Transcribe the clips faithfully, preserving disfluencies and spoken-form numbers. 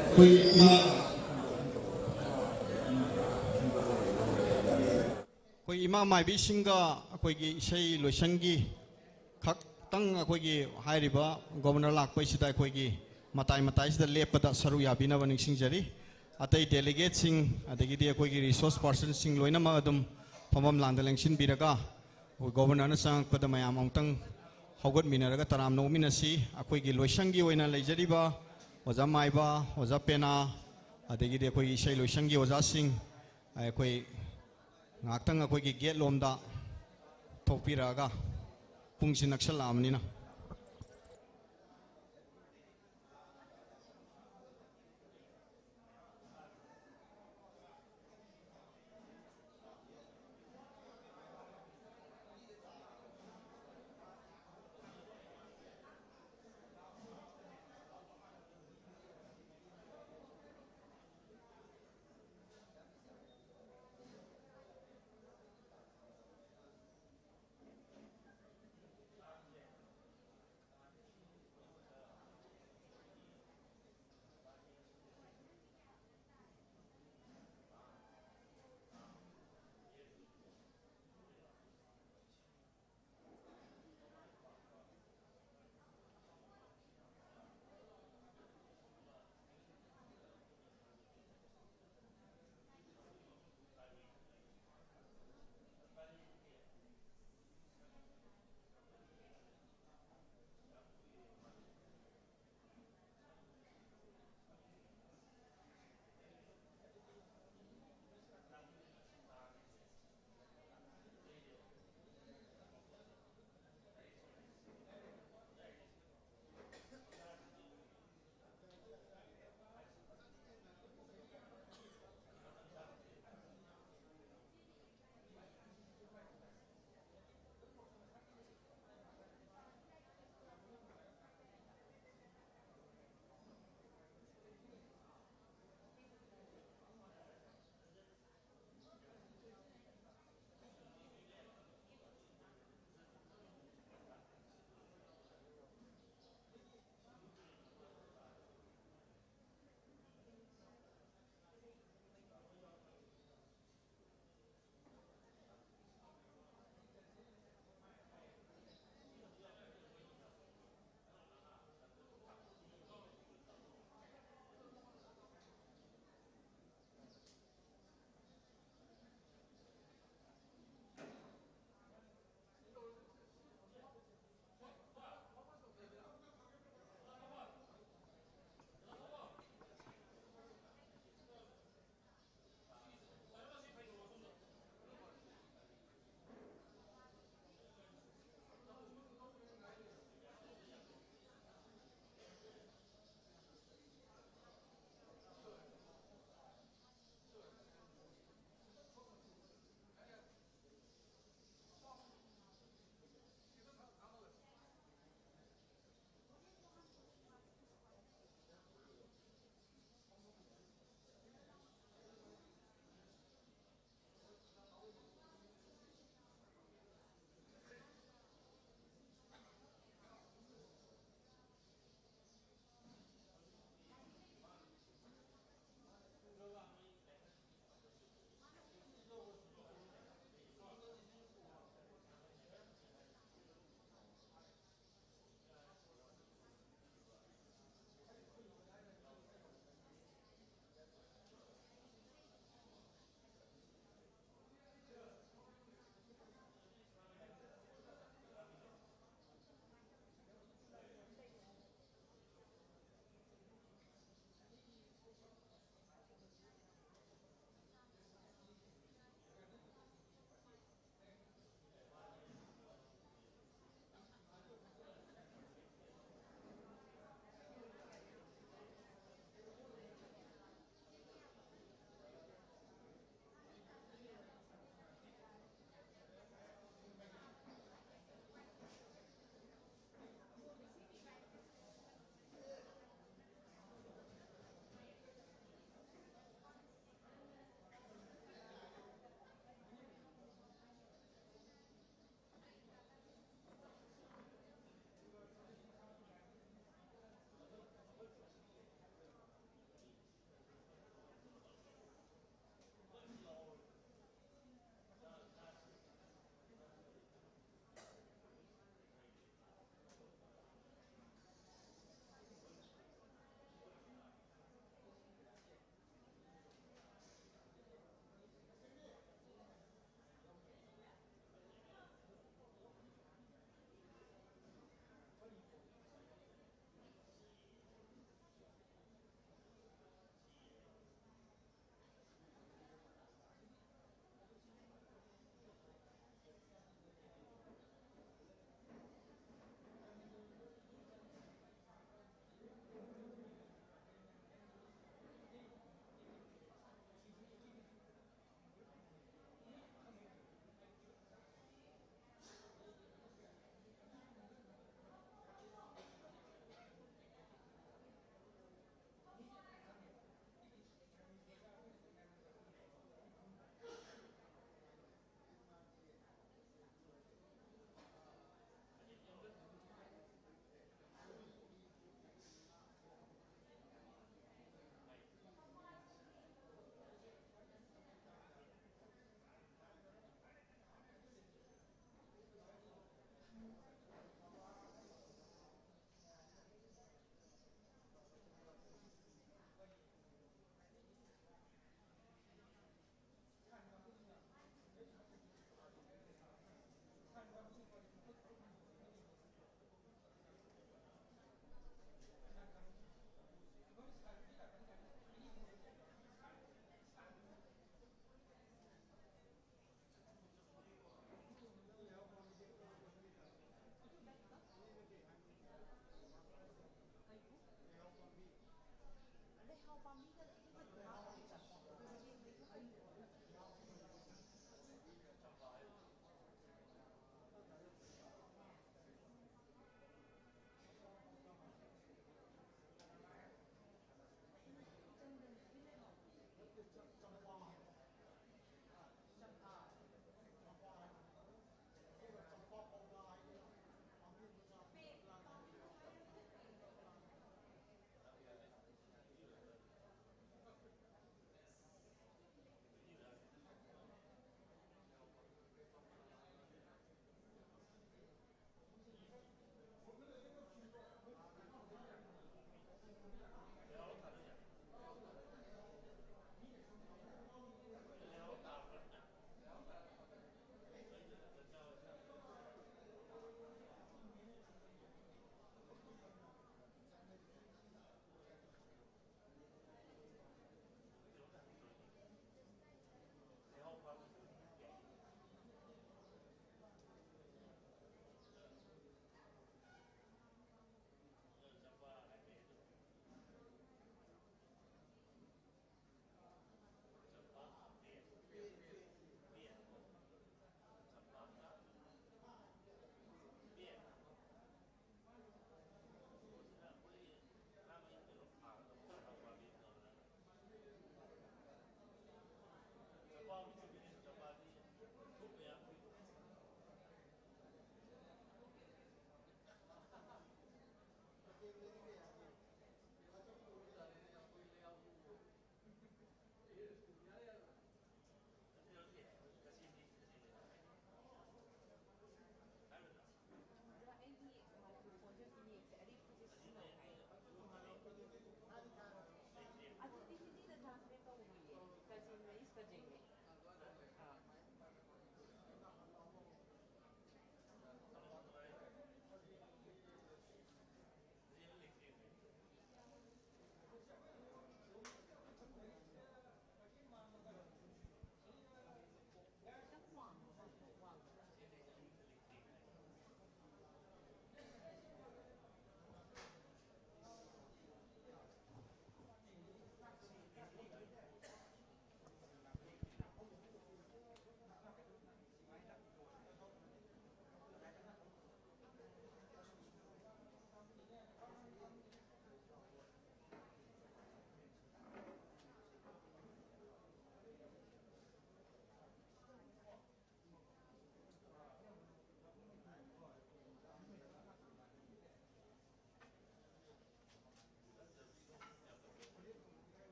ꯑꯩꯈꯣꯏ ꯏꯃꯥ ꯑꯩꯈꯣꯏ ꯏꯃꯥ ꯃꯥꯏꯕꯤꯁꯤꯡꯒ ꯑꯩꯈꯣꯏꯒꯤ ꯏꯁꯩ ꯂꯣꯏꯁꯪꯒꯤ ꯈꯛꯇꯪ ꯑꯩꯈꯣꯏꯒꯤ ꯍꯥꯏꯔꯤꯕ ꯒꯣꯕꯔꯅꯔ ꯂꯥꯛꯄꯩꯁꯤꯗ ꯑꯩꯈꯣꯏꯒꯤ ꯃꯇꯥꯏ ꯃꯇꯥꯏꯁꯤꯗ ꯂꯦꯞꯄꯗ ꯁꯔꯨꯛ ꯌꯥꯕꯤꯅꯕ ꯅꯤꯡꯁꯤꯡꯖꯔꯤ꯫ ꯑꯇꯩ ꯗꯦꯂꯤꯒꯦꯠꯁꯤꯡ ꯑꯗꯒꯤꯗꯤ ꯑꯩꯈꯣꯏꯒꯤ ꯔꯤꯁꯣꯔꯁ ꯄꯥꯔꯁꯟꯁꯤꯡ ꯂꯣꯏꯅꯃꯛ ꯑꯗꯨꯝ ꯐꯝꯐꯝ ꯂꯥꯡꯗ ꯂꯦꯡꯁꯤꯟꯕꯤꯔꯒ ꯑꯩꯈꯣꯏ ꯒꯣꯕꯔꯅꯔꯅ ꯆꯪꯉꯛꯄꯗ ꯃꯌꯥꯝ ꯑꯃꯨꯛꯇꯪ ꯍꯧꯒꯠꯃꯤꯟꯅꯔꯒ ꯇꯔꯥꯝꯅ ꯑꯣꯛꯃꯤꯟꯅꯁꯤ꯫ ꯑꯩꯈꯣꯏꯒꯤ ꯂꯣꯏꯁꯪꯒꯤ ꯑꯣꯏꯅ ꯂꯩꯖꯔꯤꯕ ꯑꯣꯖꯥ ꯃꯥꯏꯕ, ꯑꯣꯖꯥ ꯄꯦꯅꯥ, ꯑꯗꯒꯤꯗꯤ ꯑꯩꯈꯣꯏꯒꯤ ꯏꯁꯩ ꯂꯣꯏꯁꯪꯒꯤ ꯑꯣꯖꯥꯁꯤꯡ, ꯑꯩꯈꯣꯏ ꯉꯥꯏꯍꯥꯛꯇꯪ ꯑꯩꯈꯣꯏꯒꯤ ꯒꯦꯠ ꯂꯣꯝꯗ ꯊꯣꯛꯄꯤꯔꯛꯑꯒ, ꯄꯨꯡꯁꯤ ꯅꯛꯁꯜꯂꯛꯑꯕꯅꯤꯅ꯫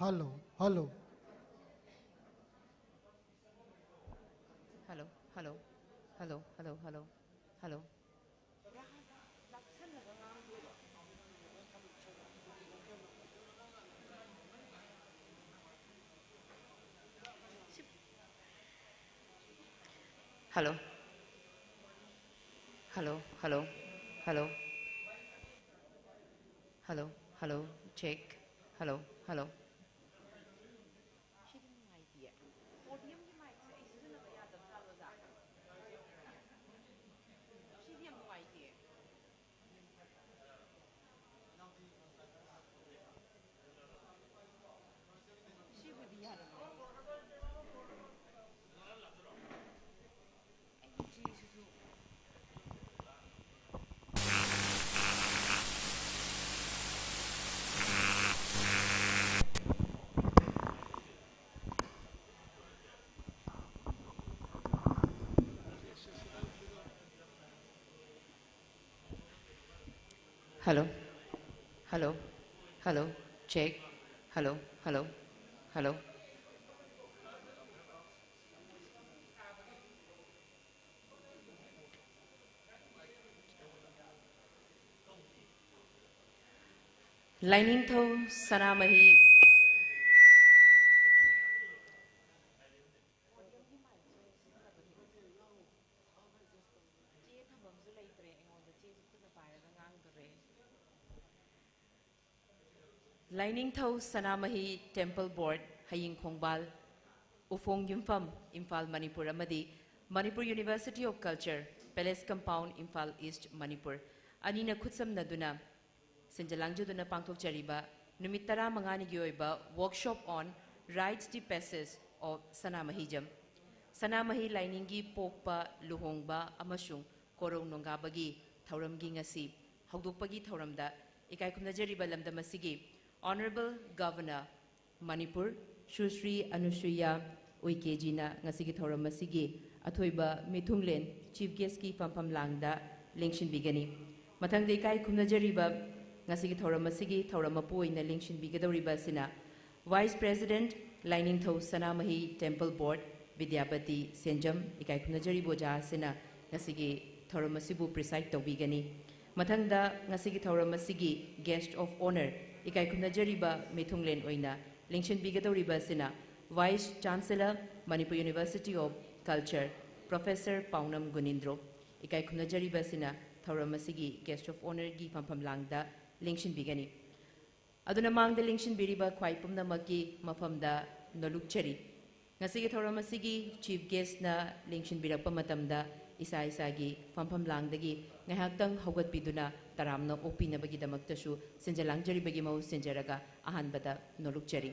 Hello, hello. Hello, hello, hello, hello, hello, hello. Hello. Hello, hello, hello. Hello, hello, check. Hello, hello. ꯁꯤꯗꯤ ꯅꯨꯡꯉꯥꯏꯇꯤꯌꯦ꯫ ꯄꯣꯗꯤꯌꯝꯒꯤ ꯃꯥꯏꯛꯁꯦ ꯑꯩ ꯁꯤꯖꯤꯟꯅꯕ ꯌꯥꯗꯕ ꯖꯥꯠꯂꯣ, ꯑꯣꯖꯥ? ꯁꯤꯗꯤ ꯌꯥꯝ ꯅꯨꯡꯉꯥꯏꯇꯤꯌꯦ꯫ ꯁꯤꯕꯨꯗꯤ ꯌꯥꯔꯝꯃꯅꯤ꯫ ꯑꯩꯒꯤ ꯆꯦꯁꯤꯁꯨ꯫ Hello, hello, hello, check. Hello, hello, hello. ꯂꯥꯏꯅꯤꯡꯊꯧ ꯁꯅꯥꯃꯍꯤ꯫ ꯆꯦ ꯊꯝꯐꯝꯁꯨ ꯂꯩꯇ꯭ꯔꯦ ꯑꯩꯉꯣꯟꯗ, ꯆꯦꯁꯨ ꯈꯨꯠꯅ ꯄꯥꯏꯔꯒ ꯉꯥꯡꯗꯣꯔꯦ꯫ ꯂꯥꯏꯅꯤꯡꯊꯧ ꯁꯅꯥꯃꯍꯤ Temple Board, ꯍꯌꯤꯡ ꯈꯣꯡꯕꯥꯜ, ꯎꯐꯣꯡ ꯌꯨꯝꯐꯝ, ꯏꯝꯐꯥꯜ, ꯃꯅꯤꯄꯨꯔ, ꯑꯃꯗꯤ Manipur University of Culture, Palace Compound, Imphal east, Manipur, ꯑꯅꯤꯅ ꯈꯨꯠꯁꯝꯅꯗꯨꯅ ꯁꯤꯟꯖ ꯂꯥꯡꯖꯗꯨꯅ ꯄꯥꯡꯊꯣꯛꯆꯔꯤꯕ ꯅꯨꯃꯤꯠ ꯇꯔꯥꯃꯉꯥꯅꯤꯒꯤ ꯑꯣꯏꯕ Workshop on Rites the Passage of Sanamahism, ꯁꯅꯥꯃꯍꯤ ꯂꯥꯏꯅꯤꯡꯒꯤ ꯄꯣꯛꯄ, ꯂꯨꯍꯣꯡꯕ ꯑꯃꯁꯨꯡ ꯀꯣꯔꯧ ꯅꯣꯡꯒꯥꯕꯒꯤ ꯊꯧꯔꯝꯒꯤ ꯉꯁꯤ ꯍꯧꯗꯣꯛꯄꯒꯤ ꯊꯧꯔꯝꯗ ꯏꯀꯥꯏ ꯈꯨꯝꯅꯖꯔꯤꯕ ꯂꯝꯗꯝ ꯑꯁꯤꯒꯤ Honourable Governor ꯃꯅꯤꯄꯨꯔ, ꯁꯨꯁ꯭ꯔꯤ ꯑꯅꯨꯁꯨꯏꯌꯥ ꯎꯏꯀꯦꯖꯤꯅ ꯉꯁꯤꯒꯤ ꯊꯧꯔꯝ ꯑꯁꯤꯒꯤ ꯑꯊꯣꯏꯕ ꯃꯤꯊꯨꯡꯂꯦꯟ Chief Guestꯀꯤ ꯐꯝꯐꯝ ꯂꯥꯡꯗ ꯂꯦꯡꯁꯤꯟꯕꯤꯒꯅꯤ꯫ ꯃꯊꯪꯗ ꯏꯀꯥꯏ ꯈꯨꯝꯅꯖꯔꯤꯕ ꯉꯁꯤꯒꯤ ꯊꯧꯔꯝ ꯑꯁꯤꯒꯤ ꯊꯧꯔꯝ ꯃꯄꯨ ꯑꯣꯏꯅ ꯂꯦꯡꯁꯤꯟꯕꯤꯒꯗꯧꯔꯤꯕ ꯑꯁꯤꯅ Vice President, ꯂꯥꯏꯅꯤꯡꯊꯧ ꯁꯅꯥꯃꯍꯤ Temple Board, ꯕꯤꯗ꯭ꯌꯥꯄꯇꯤ ꯁꯦꯟꯖꯝ, ꯏꯀꯥꯏ ꯈꯨꯝꯅꯖꯔꯤꯕ ꯑꯣꯖꯥ ꯑꯁꯤꯅ ꯉꯁꯤꯒꯤ ꯊꯧꯔꯝ ꯑꯁꯤꯕꯨ preside ꯇꯧꯕꯤꯒꯅꯤ꯫ ꯃꯊꯪꯗ ꯉꯁꯤꯒꯤ ꯊꯧꯔꯝ ꯑꯁꯤꯒꯤ Guest of Honour, ꯏꯀꯥꯏ ꯈꯨꯝꯅꯖꯔꯤꯕ ꯃꯤꯊꯨꯡꯂꯦꯟ ꯑꯣꯏꯅ ꯂꯦꯡꯁꯤꯟꯕꯤꯒꯗꯧꯔꯤꯕ ꯑꯁꯤꯅ Vice Chancellor, Manipur University of Culture, Professor ꯄꯥꯎꯅꯝ ꯒꯨꯅꯤꯟꯗ꯭ꯔꯣ꯫ ꯏꯀꯥꯏ ꯈꯨꯝꯅꯖꯔꯤꯕ ꯑꯁꯤꯅ ꯊꯧꯔꯝ ꯑꯁꯤꯒꯤ Guest of Honourꯒꯤ ꯐꯝꯐꯝ ꯂꯥꯡꯗ ꯂꯦꯡꯁꯤꯟꯕꯤꯒꯅꯤ꯫ ꯑꯗꯨꯅ ꯃꯥꯡꯗ ꯂꯦꯡꯁꯤꯟꯕꯤꯔꯤꯕ ꯈ꯭ꯋꯥꯏ ꯄꯨꯝꯅꯃꯛꯀꯤ ꯃꯐꯝꯗ ꯅꯣꯂꯨꯛꯆꯔꯤ꯫ ꯉꯁꯤꯒꯤ ꯊꯧꯔꯝ ꯑꯁꯤꯒꯤ Chief Guestꯅ ꯂꯦꯡꯁꯤꯟꯕꯤꯔꯛꯄ ꯃꯇꯝꯗ ꯏꯁꯥ ꯏꯁꯥꯒꯤ ꯐꯝꯐꯝ ꯂꯥꯡꯗꯒꯤ ꯉꯥꯏꯍꯥꯛꯇꯪ ꯍꯧꯒꯠꯄꯤꯗꯨꯅ ꯇꯔꯥꯝꯅ ꯑꯣꯛꯄꯤꯅꯕꯒꯤꯗꯃꯛꯇꯁꯨ ꯁꯤꯟꯖ ꯂꯥꯡꯖꯔꯤꯕꯒꯤ ꯃꯍꯨꯠ ꯁꯤꯟꯖꯔꯒ ꯑꯍꯥꯟꯕꯗ ꯅꯣꯂꯨꯛꯆꯔꯤ꯫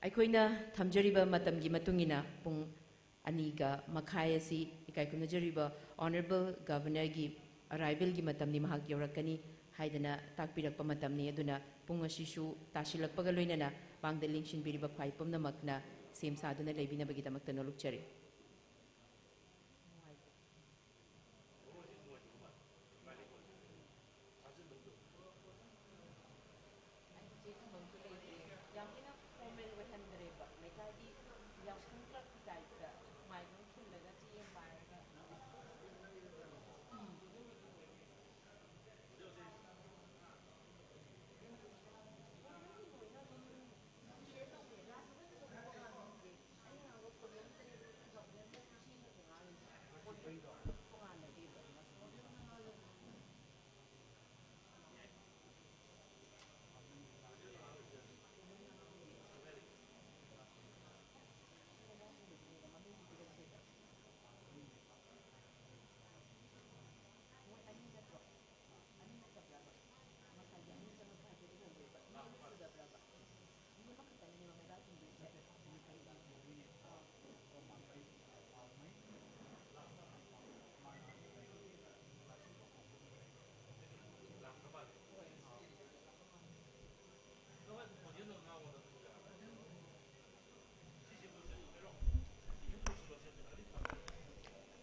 ꯑꯩꯈꯣꯏꯅ ꯊꯝꯖꯔꯤꯕ ꯃꯇꯝꯒꯤ ꯃꯇꯨꯡ ꯏꯟꯅ ꯄꯨꯡ ꯑꯅꯤꯒ ꯃꯈꯥꯏ ꯑꯁꯤ ꯏꯀꯥꯏ ꯈꯨꯝꯅꯖꯔꯤꯕ Honourable Governorꯒꯤ arrivalꯒꯤ ꯃꯇꯝꯅꯤ, ꯃꯍꯥꯛ ꯌꯧꯔꯛꯀꯅꯤ ꯍꯥꯏꯗꯅ ꯇꯥꯛꯄꯤꯔꯛꯄ ꯃꯇꯝꯅꯤ꯫ ꯑꯗꯨꯅ ꯄꯨꯡ ꯑꯁꯤꯁꯨ ꯇꯥꯁꯤꯜꯂꯛꯄꯒ ꯂꯣꯏꯅꯅ ꯃꯥꯡꯗ ꯂꯦꯡꯁꯤꯟꯕꯤꯔꯤꯕ ꯈ꯭ꯋꯥꯏ ꯄꯨꯝꯅꯃꯛꯅ ꯁꯦꯝ ꯁꯥꯗꯨꯅ ꯂꯩꯕꯤꯅꯕꯒꯤꯗꯃꯛꯇ ꯅꯣꯂꯨꯛꯆꯔꯤ꯫ ꯑꯩ ꯆꯦ ꯊꯝꯐꯝꯁꯨ ꯂꯩꯇ꯭ꯔꯦ꯫ ꯌꯥꯝ ꯊꯤꯅ formal ꯑꯣꯏꯍꯟꯗ꯭ꯔꯦꯕ꯫ ꯂꯩꯀꯥꯏꯒꯤ ꯌꯥꯎꯁꯪ clubꯀꯤ typeꯇ ꯃꯥꯏꯛ ꯑꯃ ꯈꯤꯜꯂꯒ ꯆꯦ ꯑꯃ ꯄꯥꯏꯔꯒ꯫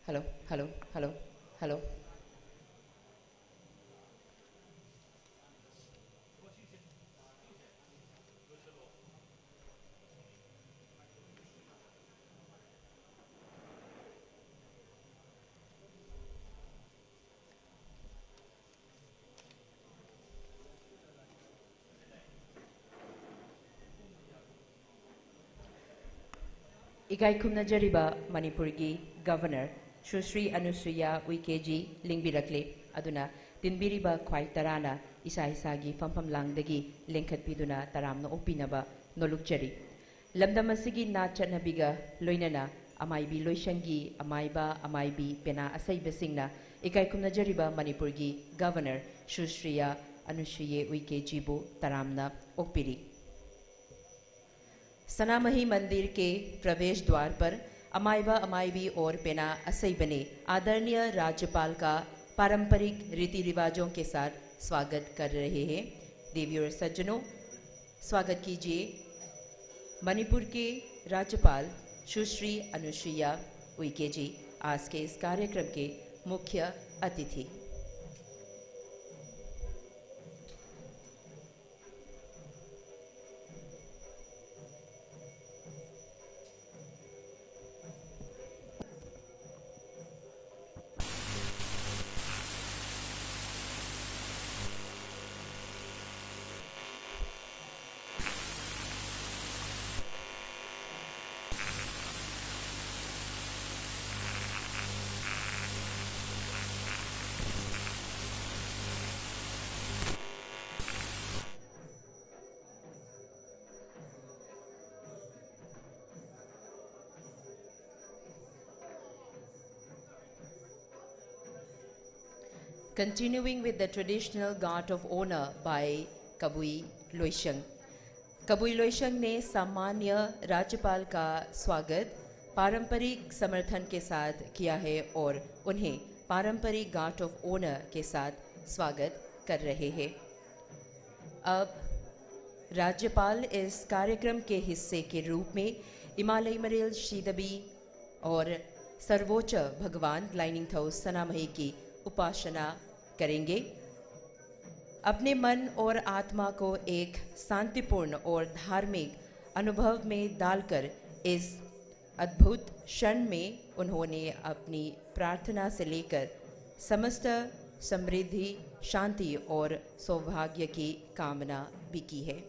Hello, hello, hello, hello. ꯏꯀꯥꯏ ꯈꯨꯝꯅꯖꯔꯤꯕ ꯃꯅꯤꯄꯨꯔꯒꯤ ꯒꯕꯔꯅꯔ ꯁꯨꯁ꯭ꯔꯤ ꯑꯅꯨꯁꯨꯏꯌꯥ ꯎꯏꯀꯦꯖꯤ ꯂꯤꯡꯕꯤꯔꯛꯂꯦ꯫ ꯑꯗꯨꯅ ꯇꯤꯟꯕꯤꯔꯤꯕ ꯈ꯭ꯋꯥꯏ ꯇꯔꯥꯅ ꯏꯁꯥ ꯏꯁꯥꯒꯤ ꯐꯝꯐꯝ ꯂꯥꯡꯗꯒꯤ ꯂꯦꯡꯈꯠꯄꯤꯗꯨꯅ ꯇꯔꯥꯝꯅ ꯑꯣꯛꯄꯤꯅꯕ ꯅꯣꯂꯨꯛꯆꯔꯤ꯫ ꯂꯝꯗꯝ ꯑꯁꯤꯒꯤ ꯅꯥꯠ ꯆꯠꯅꯕꯤꯒ ꯂꯣꯏꯅꯅ ꯑꯃꯥꯏꯕꯤ ꯂꯣꯏꯁꯪꯒꯤ ꯑꯃꯥꯏꯕ ꯑꯃꯥꯏꯕꯤ ꯄꯦꯅꯥ ꯑꯁꯩꯕꯁꯤꯡꯅ ꯏꯀꯥꯏ ꯈꯨꯝꯅꯖꯔꯤꯕ ꯃꯅꯤꯄꯨꯔꯒꯤ ꯒꯕꯔꯅꯔ ꯁꯨꯁ꯭ꯔꯤꯌꯥ ꯑꯅꯨꯁꯨꯏꯌꯦ ꯎꯏꯀꯦꯖꯤꯕꯨ ꯇꯔꯥꯝꯅ ꯑꯣꯛꯄꯤꯔꯤ꯫ सनामही मंदिर के प्रवेश द्वार पर अमायवा अमायवी और पेना असैबने आदरणीय राज्यपाल का पारंपरिक रीति रिवाजों के साथ स्वागत कर रहे हैं। देवी और सज्जनों, स्वागत कीजिए मणिपुर के राज्यपाल सुश्री अनुसुईया उइके जी, आज के इस कार्यक्रम के मुख्य अतिथि। Continuing with the traditional guard of honor by कबुई लोइशंग। कबुई लोइशंग ने सम्मान्य राज्यपाल का स्वागत पारंपरिक समर्थन के साथ किया है और उन्हें पारंपरिक guard of honor के साथ स्वागत कर रहे हैं। अब राज्यपाल इस कार्यक्रम के हिस्से के रूप में इमालयमरेल श्रीदबी और सर्वोच्च भगवान ग्लाइनिंग थाउस सनामही की उपासना करेंगे। अपने मन और आत्मा को एक शांतिपूर्ण और धार्मिक अनुभव में डालकर इस अद्भुत क्षण में उन्होंने अपनी प्रार्थना से लेकर समस्त समृद्धि, शांति और सौभाग्य की कामना भी की है।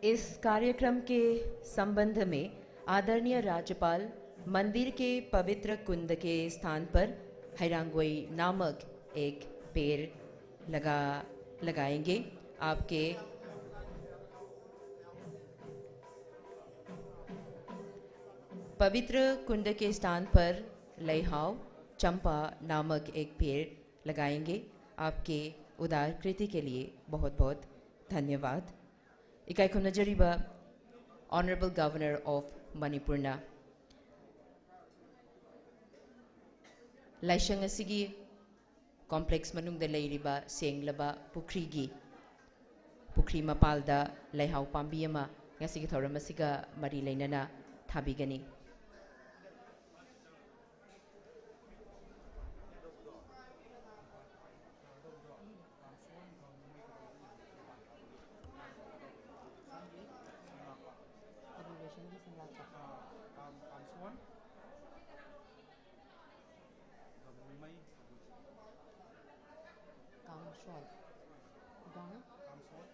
इस कार्यक्रम के संबंध में आदरणीय राज्यपाल मंदिर के पवित्र कुंड के स्थान पर हैरांगोई नामक एक पेड़ लगा लगाएंगे। आपके पवित्र कुंड के स्थान पर लैहाव चंपा नामक एक पेड़ लगाएंगे। आपके उदार कृति के लिए बहुत बहुत धन्यवाद। ꯏꯀꯥꯏ ꯈꯨꯝꯅꯖꯔꯤꯕ Honourable Governor of ꯃꯅꯤꯄꯨꯔꯅ ꯂꯥꯏꯁꯪ ꯑꯁꯤꯒꯤ complex ꯃꯅꯨꯡꯗ ꯂꯩꯔꯤꯕ ꯁꯦꯡꯂꯕ ꯄꯨꯈ꯭ꯔꯤꯒꯤ, ꯄꯨꯈ꯭ꯔꯤ ꯃꯄꯥꯜꯗ ꯂꯩꯍꯥꯎ ꯄꯥꯝꯕꯤ ꯑꯃ ꯉꯁꯤꯒꯤ ꯊꯧꯔꯝ ꯑꯁꯤꯒ ꯃꯔꯤ ꯂꯩꯅꯅ ꯊꯥꯕꯤꯒꯅꯤ꯫ ꯀꯥꯡꯁꯣꯟ꯫ ꯒꯝ? ꯀꯥꯡꯁꯣꯟ꯫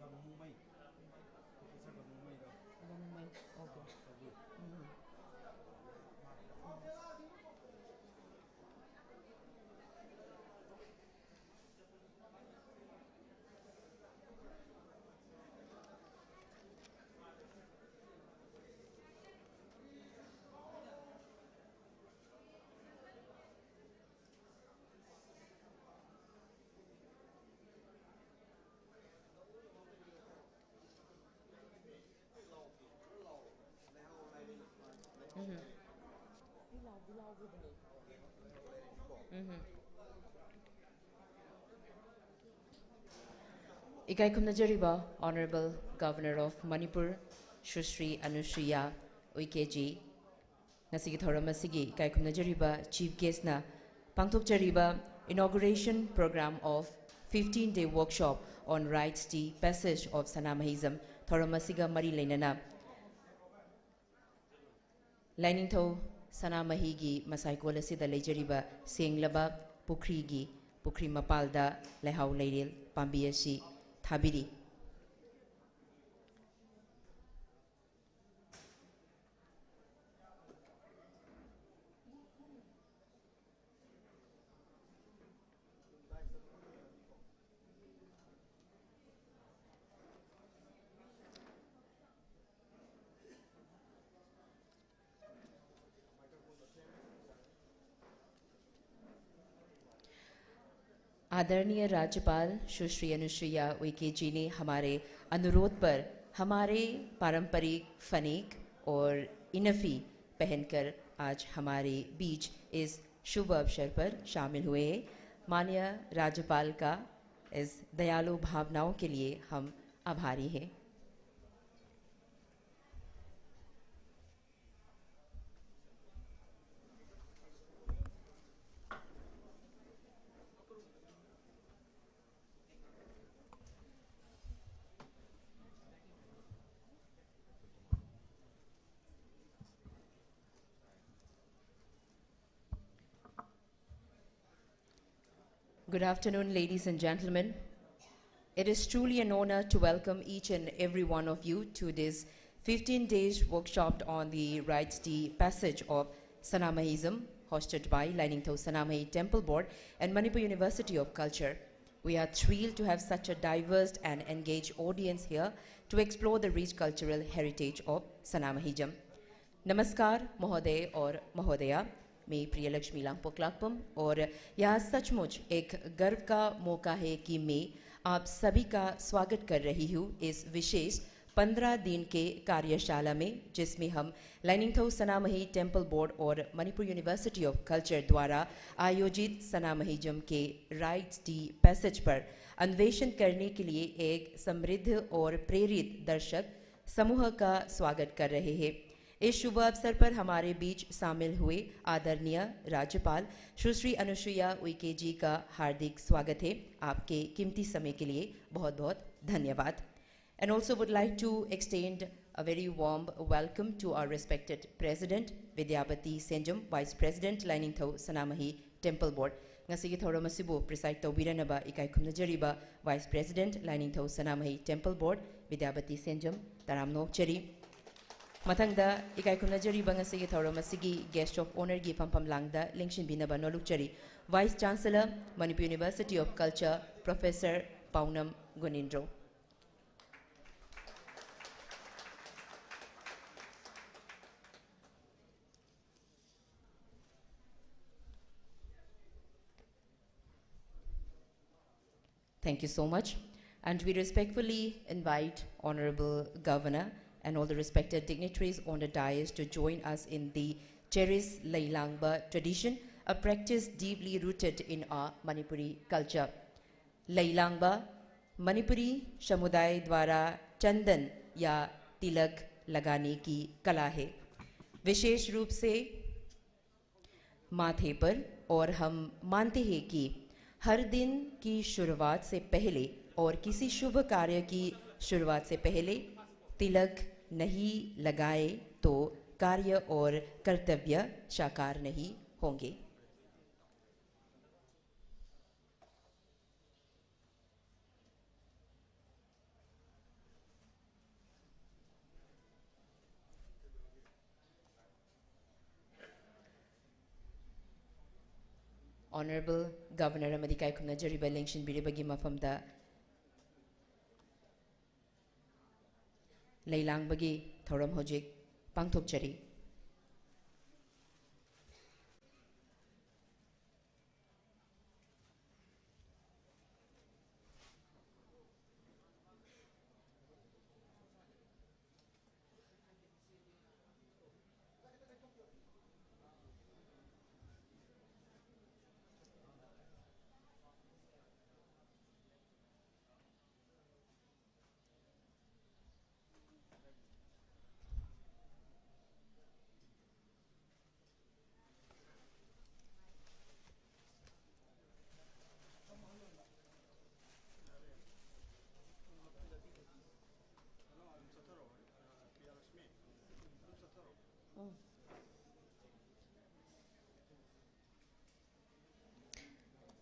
ꯒꯝꯃꯨꯃꯩ꯫ Professor ꯒꯝꯃꯨꯃꯩꯗꯣ꯫ ꯒꯝꯃꯨꯃꯩ꯫ Okay. ꯇꯧꯕꯤ꯫ ꯎꯝ꯫ ꯎꯝꯍꯨꯝ꯫ ꯎꯝꯍꯨꯝ꯫ ꯏꯀꯥꯏ ꯈꯨꯝꯅꯖꯔꯤꯕ Honourable Governor of Manipur, ꯁꯨꯁ꯭ꯔꯤ ꯑꯅꯨꯁ꯭ꯔꯤꯌꯥ ꯎꯏꯀꯦꯖꯤ, ꯉꯁꯤꯒꯤ ꯊꯧꯔꯝ ꯑꯁꯤꯒꯤ ꯏꯀꯥꯏ ꯈꯨꯝꯅꯖꯔꯤꯕ Chief Guestꯅ ꯄꯥꯡꯊꯣꯛꯆꯔꯤꯕ Inauguration Program of fifteen Day Workshop on Rites Tea Passage of Sanamahism ꯊꯧꯔꯝ ꯑꯁꯤꯒ ꯃꯔꯤ ꯂꯩꯅꯅ ꯂꯥꯏꯅꯤꯡꯊꯧ ꯁꯅꯥꯃꯍꯤꯒꯤ ꯃꯁꯥꯏꯀꯣꯜ ꯑꯁꯤꯗ ꯂꯩꯖꯔꯤꯕ ꯁꯦꯡꯂꯕ ꯄꯨꯈ꯭ꯔꯤꯒꯤ ꯄꯨꯈ꯭ꯔꯤ ꯃꯄꯥꯜꯗ ꯂꯩꯍꯥꯎ ꯂꯩꯔꯦꯜ ꯄꯥꯝꯕꯤ ꯑꯁꯤ ꯊꯥꯕꯤꯔꯤ꯫ आदरणीय राज्यपाल सुश्री अनुसुईया उइके जी ने हमारे अनुरोध पर हमारे पारंपरिक फनेक और इनफी पहनकर आज हमारे बीच इस शुभ अवसर पर शामिल हुए हैं। माननीय राज्यपाल का इस दयालु भावनाओं के लिए हम आभारी हैं। Good afternoon, ladies and gentlemen. It is truly an honor to welcome each and every one of you to this fifteen days workshop on the rites de passage of Sanamahism, hosted by Lainingthou Sanamahi Temple Board and Manipur University of Culture. We are thrilled to have such a diverse and engaged audience here to explore the rich cultural heritage of Sanamahism. नमस्कार महोदय और महोदया, मैं प्रियलक्ष्मी लांगपोकलाकपम और यह सचमुच एक गर्व का मौका है कि मैं आप सभी का स्वागत कर रही हूँ इस विशेष पन्द्रह दिन के कार्यशाला में, जिसमें हम लाइनिंगथौ सनामही टेम्पल बोर्ड और मणिपुर यूनिवर्सिटी ऑफ कल्चर द्वारा आयोजित सनामहीजम के राइट्स डी पैसेज पर अन्वेषण करने के लिए एक समृद्ध और प्रेरित दर्शक समूह का स्वागत कर रहे हैं। इस शुभ अवसर पर हमारे बीच शामिल हुए आदरणीय राज्यपाल सुश्री अनुसुईया उइके जी का हार्दिक स्वागत है। आपके कीमती समय के लिए बहुत बहुत धन्यवाद। And also would like to extend a very warm welcome to our respected President Vidyapati Senjum, Vice President Lainingthou Sanamahi Temple Board. ꯉꯁꯤꯒꯤ ꯊꯧꯔꯝ ꯑꯁꯤꯕꯨ preside ꯇꯧꯕꯤꯔꯅꯕ ꯏꯀꯥꯏ ꯈꯨꯝꯅꯖꯔꯤꯕ Vice President ꯂꯥꯏꯅꯤꯡꯊꯧ ꯁꯅꯥꯃꯍꯤ Temple Board ꯕꯤꯗ꯭ꯌꯥꯄꯇꯤ ꯁꯦꯟꯖꯝ ꯇꯔꯥꯝꯅ ꯑꯣꯛꯆꯔꯤ꯫ ꯃꯊꯪꯗ ꯏꯀꯥꯏ ꯈꯨꯝꯅꯖꯔꯤꯕ ꯉꯁꯤꯒꯤ ꯊꯧꯔꯝ ꯑꯁꯤꯒꯤ Guest of Honourꯒꯤ ꯐꯝꯐꯝ ꯂꯥꯡꯗ ꯂꯦꯡꯁꯤꯟꯕꯤꯅꯕ ꯅꯣꯂꯨꯛꯆꯔꯤ Vice Chancellor Manipur University of Culture Professor ꯄꯥꯎꯅꯝ ꯒꯨꯅꯤꯟꯗ꯭ꯔꯣ꯫ Thank you so much. And we respectfully invite Honorable Governor and all the respected dignitaries on the dais to join us in the cherished Leilangba tradition, a practice deeply rooted in our Manipuri culture. Leilangba, Manipuri समुदाय द्वारा चंदन या तिलक लगाने की कला है, विशेष रूप से माथे पर। और हम मानते हैं कि हर दिन की शुरुआत से पहले और किसी शुभ कार्य की शुरुआत से पहले तिलक नहीं लगाए तो कार्य और कर्तव्य साकार नहीं होंगे। Honorable Governor ꯑꯃꯗꯤ ꯏꯀꯥꯏ ꯈꯨꯝꯅꯖꯔꯤꯕ ꯂꯦꯡꯁꯤꯟꯕꯤꯔꯤꯕꯒꯤ ꯃꯐꯝꯗ ꯂꯩꯂꯥꯡꯕꯒꯤ ꯊꯧꯔꯝ ꯍꯧꯖꯤꯛ ꯄꯥꯡꯊꯣꯛꯆꯔꯤ꯫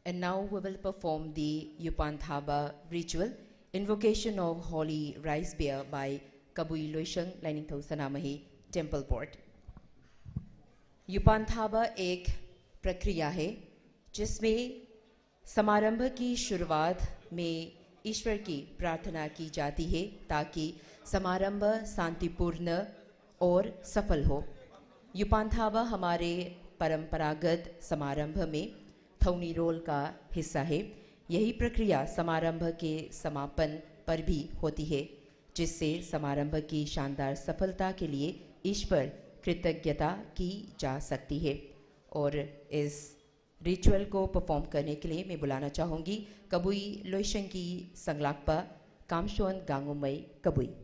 And now we will perform the Yupan Thaba ritual, invocation of holy rice beer by Kabui Loishang Lainingthou Sanamahi Temple Board. Yupan Thaba एक प्रक्रिया है जिसमें समारंभ की शुरुआत में ईश्वर की प्रार्थना की जाती है ताकि समारंभ शांतिपूर्ण और सफल हो। युपान थाबा हमारे परंपरागत समारंभ में थौनी रोल का हिस्सा है। यही प्रक्रिया समारंभ के समापन पर भी होती है, जिससे समारंभ की शानदार सफलता के लिए ईश्वर कृतज्ञता की जा सकती है। और इस रिचुअल को परफॉर्म करने के लिए मैं बुलाना चाहूँगी कबुई लोइशंकी संगलाकपा कामशोन गांगुमई कबुई।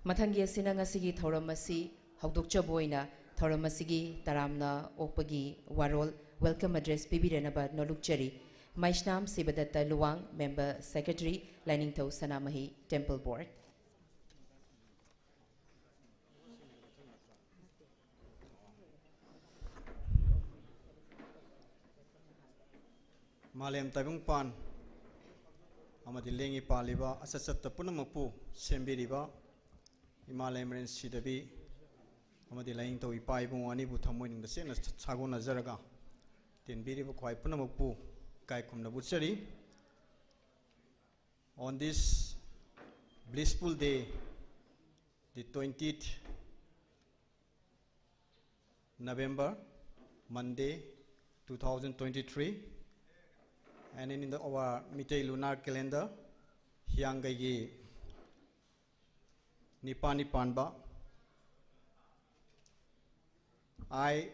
ꯃꯊꯪꯒꯤ ꯑꯁꯤꯅ ꯉꯁꯤꯒꯤ ꯊꯧꯔꯝ ꯑꯁꯤ ꯍꯧꯗꯣꯛꯆꯕ ꯑꯣꯏꯅ ꯊꯧꯔꯝ ꯑꯁꯤꯒꯤ ꯇꯔꯥꯝꯅ ꯑꯣꯛꯄꯒꯤ ꯋꯥꯔꯣꯜ, welcome address, ꯄꯤꯕꯤꯔꯅꯕ ꯅꯣꯂꯨꯛꯆꯔꯤ꯫ ꯃꯩꯁꯅꯥꯝ ꯁꯤꯕꯗꯠꯇ ꯂꯨꯋꯥꯡ, Member Secretary, ꯂꯥꯏꯅꯤꯡꯊꯧ ꯁꯅꯥꯃꯍꯤ Temple Board꯫ ꯃꯥꯂꯦꯝ ꯇꯥꯏꯕꯪꯄꯥꯟ ꯑꯃꯗꯤ ꯂꯦꯡꯉꯤ ꯄꯥꯜꯂꯤꯕ ꯑꯆꯠ ꯆꯠꯇ ꯄꯨꯝꯅꯃꯛꯄꯨ ꯁꯦꯝꯕꯤꯔꯤꯕ ꯏꯃꯥ ꯂꯩꯃꯔꯦꯟ ꯁꯤꯗꯕꯤ ꯑꯃꯗꯤ ꯂꯥꯏꯅꯤꯡꯊꯧ ꯏꯄꯥ ꯏꯕꯨꯡ ꯑꯅꯤꯕꯨ ꯊꯃꯣꯏꯅꯨꯡꯗ ꯆꯦꯠꯅ ꯁꯥꯒꯣꯟꯅꯖꯔꯒ, ꯇꯦꯟꯕꯤꯔꯤꯕ ꯈ꯭ꯋꯥꯏ ꯄꯨꯝꯅꯃꯛꯄꯨ ꯏꯀꯥꯏ ꯈꯨꯝꯅꯕ ꯎꯠꯆꯔꯤ꯫ On this blissful day, the twentieth November, Monday, two thousand twenty-three, and in the, our Meitei lunar calendar, ꯍꯤꯌꯥꯡꯒꯩꯒꯤ ꯅꯤꯄꯥꯜꯅꯤ ꯄꯥꯟꯕ, I,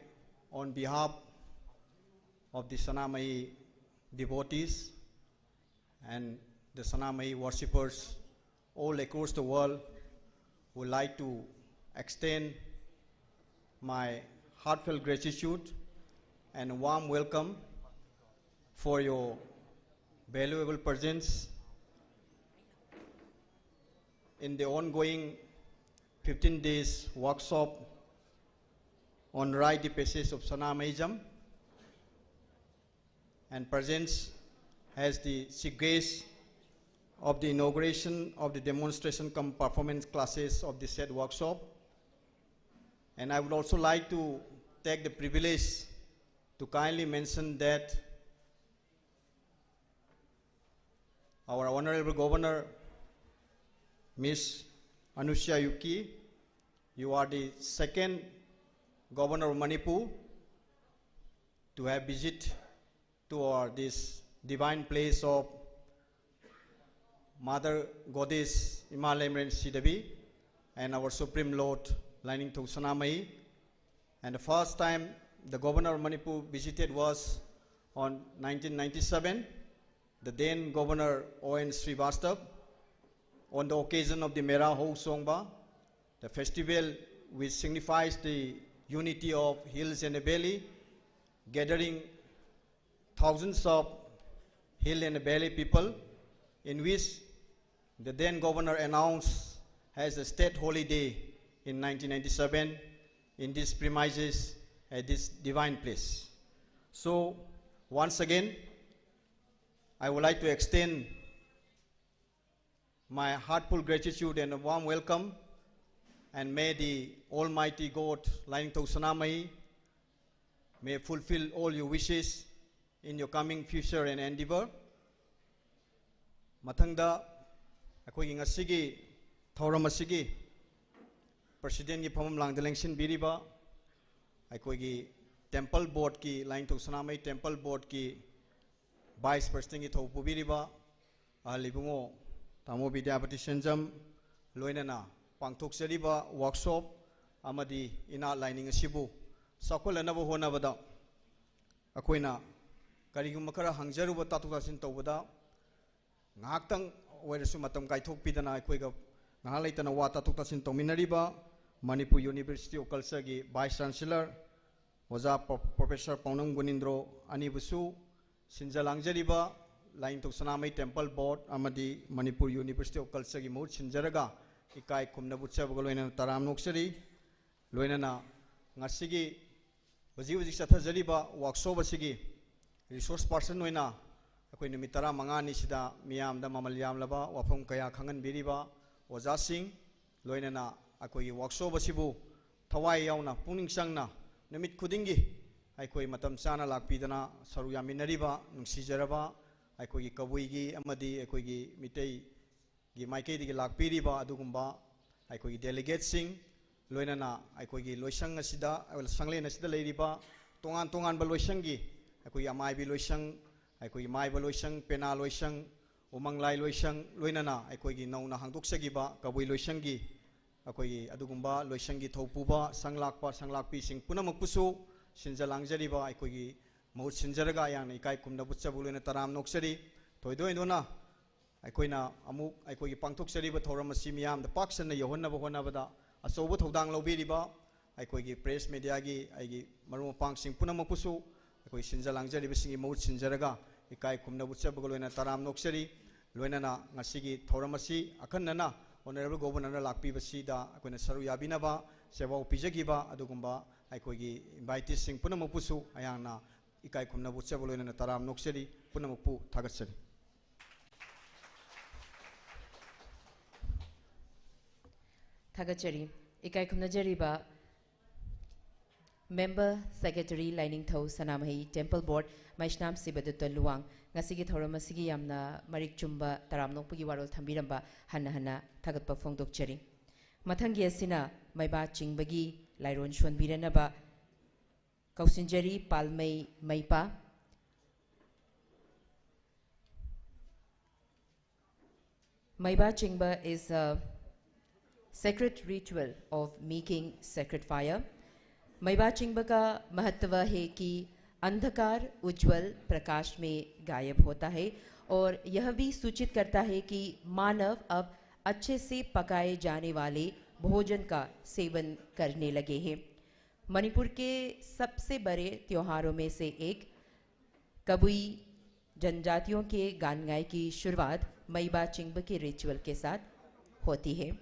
on behalf of the Sanamahi devotees and the Sanamahi worshippers all across the world, would like to extend my heartfelt gratitude and warm welcome for your valuable presence in the ongoing fifteen days workshop on Rite de Passage of Sanamahism, and presence as the chief guest of the inauguration of the demonstration cum performance classes of the said workshop. And I would also like to take the privilege to kindly mention that our Honorable Governor, Miss Anusuiya Uikey, you are the second Governor of Manipur to have visit to our this divine place of Mother Goddess Ima Lemren Sidabi and our Supreme Lord Lainingthou Sanamahi. And the first time the Governor of Manipur visited was On nineteen ninety-seven, the then Governor O N Srivastav, on the occasion of the Mera Hou Songba, the festival which signifies the unity of hills and the valley, gathering thousands of hill and valley people, in which the then governor announced as a state holiday in nineteen ninety-seven in these premises at this divine place. So, once again, I would like to extend my heartfelt gratitude and a warm welcome, and may the Almighty God, Lainingthou Sanamei, may fulfill all your wishes in your coming future and endeavor. ꯃꯊꯪꯗ ꯑꯩꯈꯣꯏꯒꯤ ꯉꯁꯤꯒꯤ ꯊꯧꯔꯝ ꯑꯁꯤꯒꯤ presidentꯀꯤ ꯐꯝꯐꯝ ꯂꯥꯡꯗ ꯂꯦꯡꯁꯤꯟꯕꯤꯔꯤꯕ ꯑꯩꯈꯣꯏꯒꯤ temple boardꯀꯤ, ꯂꯥꯏꯅꯤꯡꯊꯧ ꯁꯅꯥꯃꯍꯤ temple boardꯀꯤ vice presidentꯀꯤ ꯊꯧ ꯄꯨꯕꯤꯔꯤꯕ ꯑꯍꯜ ꯏꯕꯨꯡꯉꯣ ꯇꯥꯃꯣ ꯕꯤꯗ꯭ꯌꯥꯄꯇꯤ ꯁꯦꯟꯖꯝ, ꯂꯣꯏꯅꯅ ꯄꯥꯡꯊꯣꯛꯆꯔꯤꯕ workshop ꯑꯃꯗꯤ ꯏꯅꯥꯠ ꯂꯥꯏꯅꯤꯡ ꯑꯁꯤꯕꯨ ꯆꯥꯎꯈꯠꯅꯅꯕ ꯍꯣꯠꯅꯕꯗ ꯑꯩꯈꯣꯏꯅ ꯀꯔꯤꯒꯨꯝꯕ ꯈꯔ ꯍꯪꯖꯔꯨꯕ, ꯇꯥꯊꯣꯛ ꯇꯥꯁꯤꯟ ꯇꯧꯕꯗ ꯉꯥꯏꯍꯥꯛꯇꯪ ꯑꯣꯏꯔꯁꯨ ꯃꯇꯝ ꯀꯥꯏꯊꯣꯛꯄꯤꯗꯅ ꯑꯩꯈꯣꯏꯒ ꯉꯥꯏꯍꯥꯛ ꯂꯩꯇꯅ ꯋꯥ ꯇꯥꯊꯣꯛ ꯇꯥꯁꯤꯟ ꯇꯧꯃꯤꯟꯅꯔꯤꯕ Manipur University of Cultureꯒꯤ vice chancellor ꯑꯣꯖꯥ ꯄ꯭ꯔꯣ-, professor ꯄꯥꯎꯅꯝ ꯒꯨꯅꯤꯟꯗ꯭ꯔꯣ ꯑꯅꯤꯕꯨꯁꯨ, ꯁꯤꯟꯖ ꯂꯥꯡꯖꯔꯤꯕ ꯂꯥꯏꯅꯤꯡꯊꯧ ꯁꯅꯥꯃꯍꯤ temple board ꯑꯃꯗꯤ Manipur University of Cultureꯒꯤ ꯃꯍꯨꯠ ꯁꯤꯟꯖꯔꯒ ꯏꯀꯥꯏ ꯈꯨꯝꯅꯕ ꯎꯠꯆꯕꯒ ꯂꯣꯏꯅꯅ ꯇꯔꯥꯝꯅ ꯑꯣꯛꯆꯔꯤ꯫ ꯂꯣꯏꯅꯅ ꯉꯁꯤꯒꯤ ꯍꯧꯖꯤꯛ ꯍꯧꯖꯤꯛ ꯆꯠꯊꯖꯔꯤꯕ workshop ꯑꯁꯤꯒꯤ resource person ꯑꯣꯏꯅ ꯑꯩꯈꯣꯏ ꯅꯨꯃꯤꯠ ꯇꯔꯥꯃꯉꯥꯅꯤꯁꯤꯗ ꯃꯤꯌꯥꯝꯗ ꯃꯃꯜ ꯌꯥꯝꯂꯕ ꯋꯥꯐꯝ ꯀꯌꯥ ꯈꯪꯍꯟꯕꯤꯔꯤꯕ ꯑꯣꯖꯥꯁꯤꯡ, ꯂꯣꯏꯅꯅ ꯑꯩꯈꯣꯏꯒꯤ workshop ꯑꯁꯤꯕꯨ ꯊꯋꯥꯏ ꯌꯥꯎꯅ, ꯄꯨꯛꯅꯤꯡ ꯆꯪꯅ ꯅꯨꯃꯤꯠ ꯈꯨꯗꯤꯡꯒꯤ ꯑꯩꯈꯣꯏ ꯃꯇꯝ ꯆꯥꯅ ꯂꯥꯛꯄꯤꯗꯅ ꯁꯔꯨꯛ ꯌꯥꯃꯤꯟꯅꯔꯤꯕ ꯅꯨꯡꯁꯤꯖꯔꯕ ꯑꯩꯈꯣꯏꯒꯤ ꯀꯕꯨꯏꯒꯤ ꯑꯃꯗꯤ ꯑꯩꯈꯣꯏꯒꯤ ꯃꯤꯇꯩꯒꯤ ꯃꯥꯏꯀꯩꯗꯒꯤ ꯂꯥꯛꯄꯤꯔꯤꯕ ꯑꯗꯨꯒꯨꯝꯕ ꯑꯩꯈꯣꯏꯒꯤ delegateꯁꯤꯡ, ꯂꯣꯏꯅꯅ ꯑꯩꯈꯣꯏꯒꯤ ꯂꯣꯏꯁꯪ ꯑꯁꯤꯗ, ꯁꯪꯂꯦꯟ ꯑꯁꯤꯗ ꯂꯩꯔꯤꯕ ꯇꯣꯉꯥꯟ ꯇꯣꯉꯥꯟꯕ ꯂꯣꯏꯁꯪꯒꯤ, ꯑꯩꯈꯣꯏꯒꯤ ꯑꯃꯥꯏꯕꯤ ꯂꯣꯏꯁꯪ, ꯑꯩꯈꯣꯏꯒꯤ ꯃꯥꯏꯕ ꯂꯣꯏꯁꯪ, ꯄꯦꯅꯥ ꯂꯣꯏꯁꯪ, ꯎꯃꯪꯂꯥꯏ ꯂꯣꯏꯁꯪ, ꯂꯣꯏꯅꯅ ꯑꯩꯈꯣꯏꯒꯤ ꯅꯧꯅ ꯍꯥꯡꯗꯣꯛꯆꯈꯤꯕ ꯀꯕꯨꯏ ꯂꯣꯏꯁꯪꯒꯤ, ꯑꯩꯈꯣꯏꯒꯤ ꯑꯗꯨꯒꯨꯝꯕ ꯂꯣꯏꯁꯪꯒꯤ ꯊꯧꯄꯨꯕ, ꯁꯪꯂꯥꯛꯄ, ꯁꯪꯂꯥꯛꯄꯤꯁꯤꯡ ꯄꯨꯝꯅꯃꯛꯄꯨꯁꯨ ꯁꯤꯟꯖ ꯂꯥꯡꯖꯔꯤꯕ ꯑꯩꯈꯣꯏꯒꯤ ꯃꯍꯨꯠ ꯁꯤꯟꯖꯔꯒ ꯑꯩꯍꯥꯛꯅ ꯏꯀꯥꯏ ꯈꯨꯝꯅꯕ ꯎꯠꯆꯕ ꯂꯣꯏꯅ ꯇꯔꯥꯝ ꯅꯣꯛꯆꯔꯤ꯫ ꯊꯣꯏꯗꯣꯛ ꯍꯦꯟꯗꯣꯛꯅ ꯑꯩꯈꯣꯏꯅ ꯑꯃꯨꯛ ꯑꯩꯈꯣꯏꯒꯤ ꯄꯥꯡꯊꯣꯛꯆꯔꯤꯕ ꯊꯧꯔꯝ ꯑꯁꯤ ꯃꯤꯌꯥꯝꯗ ꯄꯥꯛ ꯁꯟꯅ ꯌꯧꯍꯟꯅꯕ ꯍꯣꯠꯅꯕꯗ ꯑꯆꯧꯕ ꯊꯧꯗꯥꯡ ꯂꯧꯕꯤꯔꯤꯕ ꯑꯩꯈꯣꯏꯒꯤ ꯄ꯭ꯔꯦꯁ ꯃꯦꯗꯤꯌꯥꯒꯤ ꯑꯩꯒꯤ ꯃꯔꯨꯞ ꯃꯄꯥꯡꯁꯤꯡ ꯄꯨꯝꯅꯃꯛꯄꯨꯁꯨ ꯑꯩꯈꯣꯏ ꯁꯤꯟꯖ ꯂꯥꯡꯖꯔꯤꯕꯁꯤꯡꯒꯤ ꯃꯍꯨꯠ ꯁꯤꯟꯖꯔꯒ ꯏꯀꯥꯏ ꯈꯨꯝꯅꯕ ꯎꯠꯆꯕꯒ ꯂꯣꯏꯅꯅ ꯇꯔꯥꯝ ꯅꯣꯛꯆꯔꯤ꯫ ꯂꯣꯏꯅꯅ ꯉꯁꯤꯒꯤ ꯊꯧꯔꯝ ꯑꯁꯤ ꯑꯈꯟꯅꯅ Honourable Governorꯅ ꯂꯥꯛꯄꯤꯕꯁꯤꯗ ꯑꯩꯈꯣꯏꯅ ꯁꯔꯨꯛ ꯌꯥꯕꯤꯅꯕ ꯆꯦꯋꯥꯎ ꯄꯤꯖꯈꯤꯕ ꯑꯗꯨꯒꯨꯝꯕ ꯑꯩꯈꯣꯏꯒꯤ inviteeꯁꯤꯡ ꯄꯨꯝꯅꯃꯛꯄꯨꯁꯨ ꯑꯩꯍꯥꯛꯅ ꯏꯀꯥꯏ ꯈꯨꯝꯅꯕ ꯎꯠꯆꯕ ꯂꯣꯏꯅꯅ ꯇꯔꯥꯝ ꯅꯣꯛꯆꯔꯤ꯫ ꯄꯨꯝꯅꯃꯛꯄꯨ ꯊꯥꯒꯠꯆꯔꯤ꯫ ꯊꯥꯒꯠꯆꯔꯤ꯫ ꯏꯀꯥꯏ ꯈꯨꯝꯅꯖꯔꯤꯕ Member Secretary ꯂꯥꯏꯅꯤꯡꯊꯧ ꯁꯅꯥꯃꯍꯤ Temple Board ꯃꯩꯁꯅꯥꯝ ꯁꯤꯕꯗꯠꯇ ꯂꯨꯋꯥꯡ, ꯉꯁꯤꯒꯤ ꯊꯧꯔꯝ ꯑꯁꯤꯒꯤ ꯌꯥꯝꯅ ꯃꯔꯤꯛ ꯆꯨꯝꯕ ꯇꯔꯥꯝ ꯅꯣꯛꯄꯒꯤ ꯋꯥꯔꯣꯜ ꯊꯝꯕꯤꯔꯝꯕ ꯍꯟꯅ ꯍꯟꯅ ꯊꯥꯒꯠꯄ ꯐꯣꯡꯗꯣꯛꯆꯔꯤ꯫ ꯃꯊꯪꯒꯤ ꯑꯁꯤꯅ ꯃꯩꯕꯥ ꯆꯤꯡꯕꯒꯤ ꯂꯥꯏꯔꯣꯟ ꯁꯣꯟꯕꯤꯔꯅꯕ ꯀꯧꯁꯤꯟꯖꯔꯤ ꯄꯥꯜꯃꯩ ꯃꯩꯄꯥ꯫ Maiba Chingba is a sacred ritual of making sacred fire. मैबा चिंबा का महत्व है कि अंधकार उज्जवल प्रकाश में गायब होता है और यह भी सूचित करता है कि मानव अब अच्छे से पकाए जाने वाले भोजन का सेवन करने लगे हैं। मणिपुर के सबसे बड़े त्योहारों में से एक कबुई जनजातियों के गानगाय की शुरुआत मैबा चिंब के रिचुअल के साथ होती है।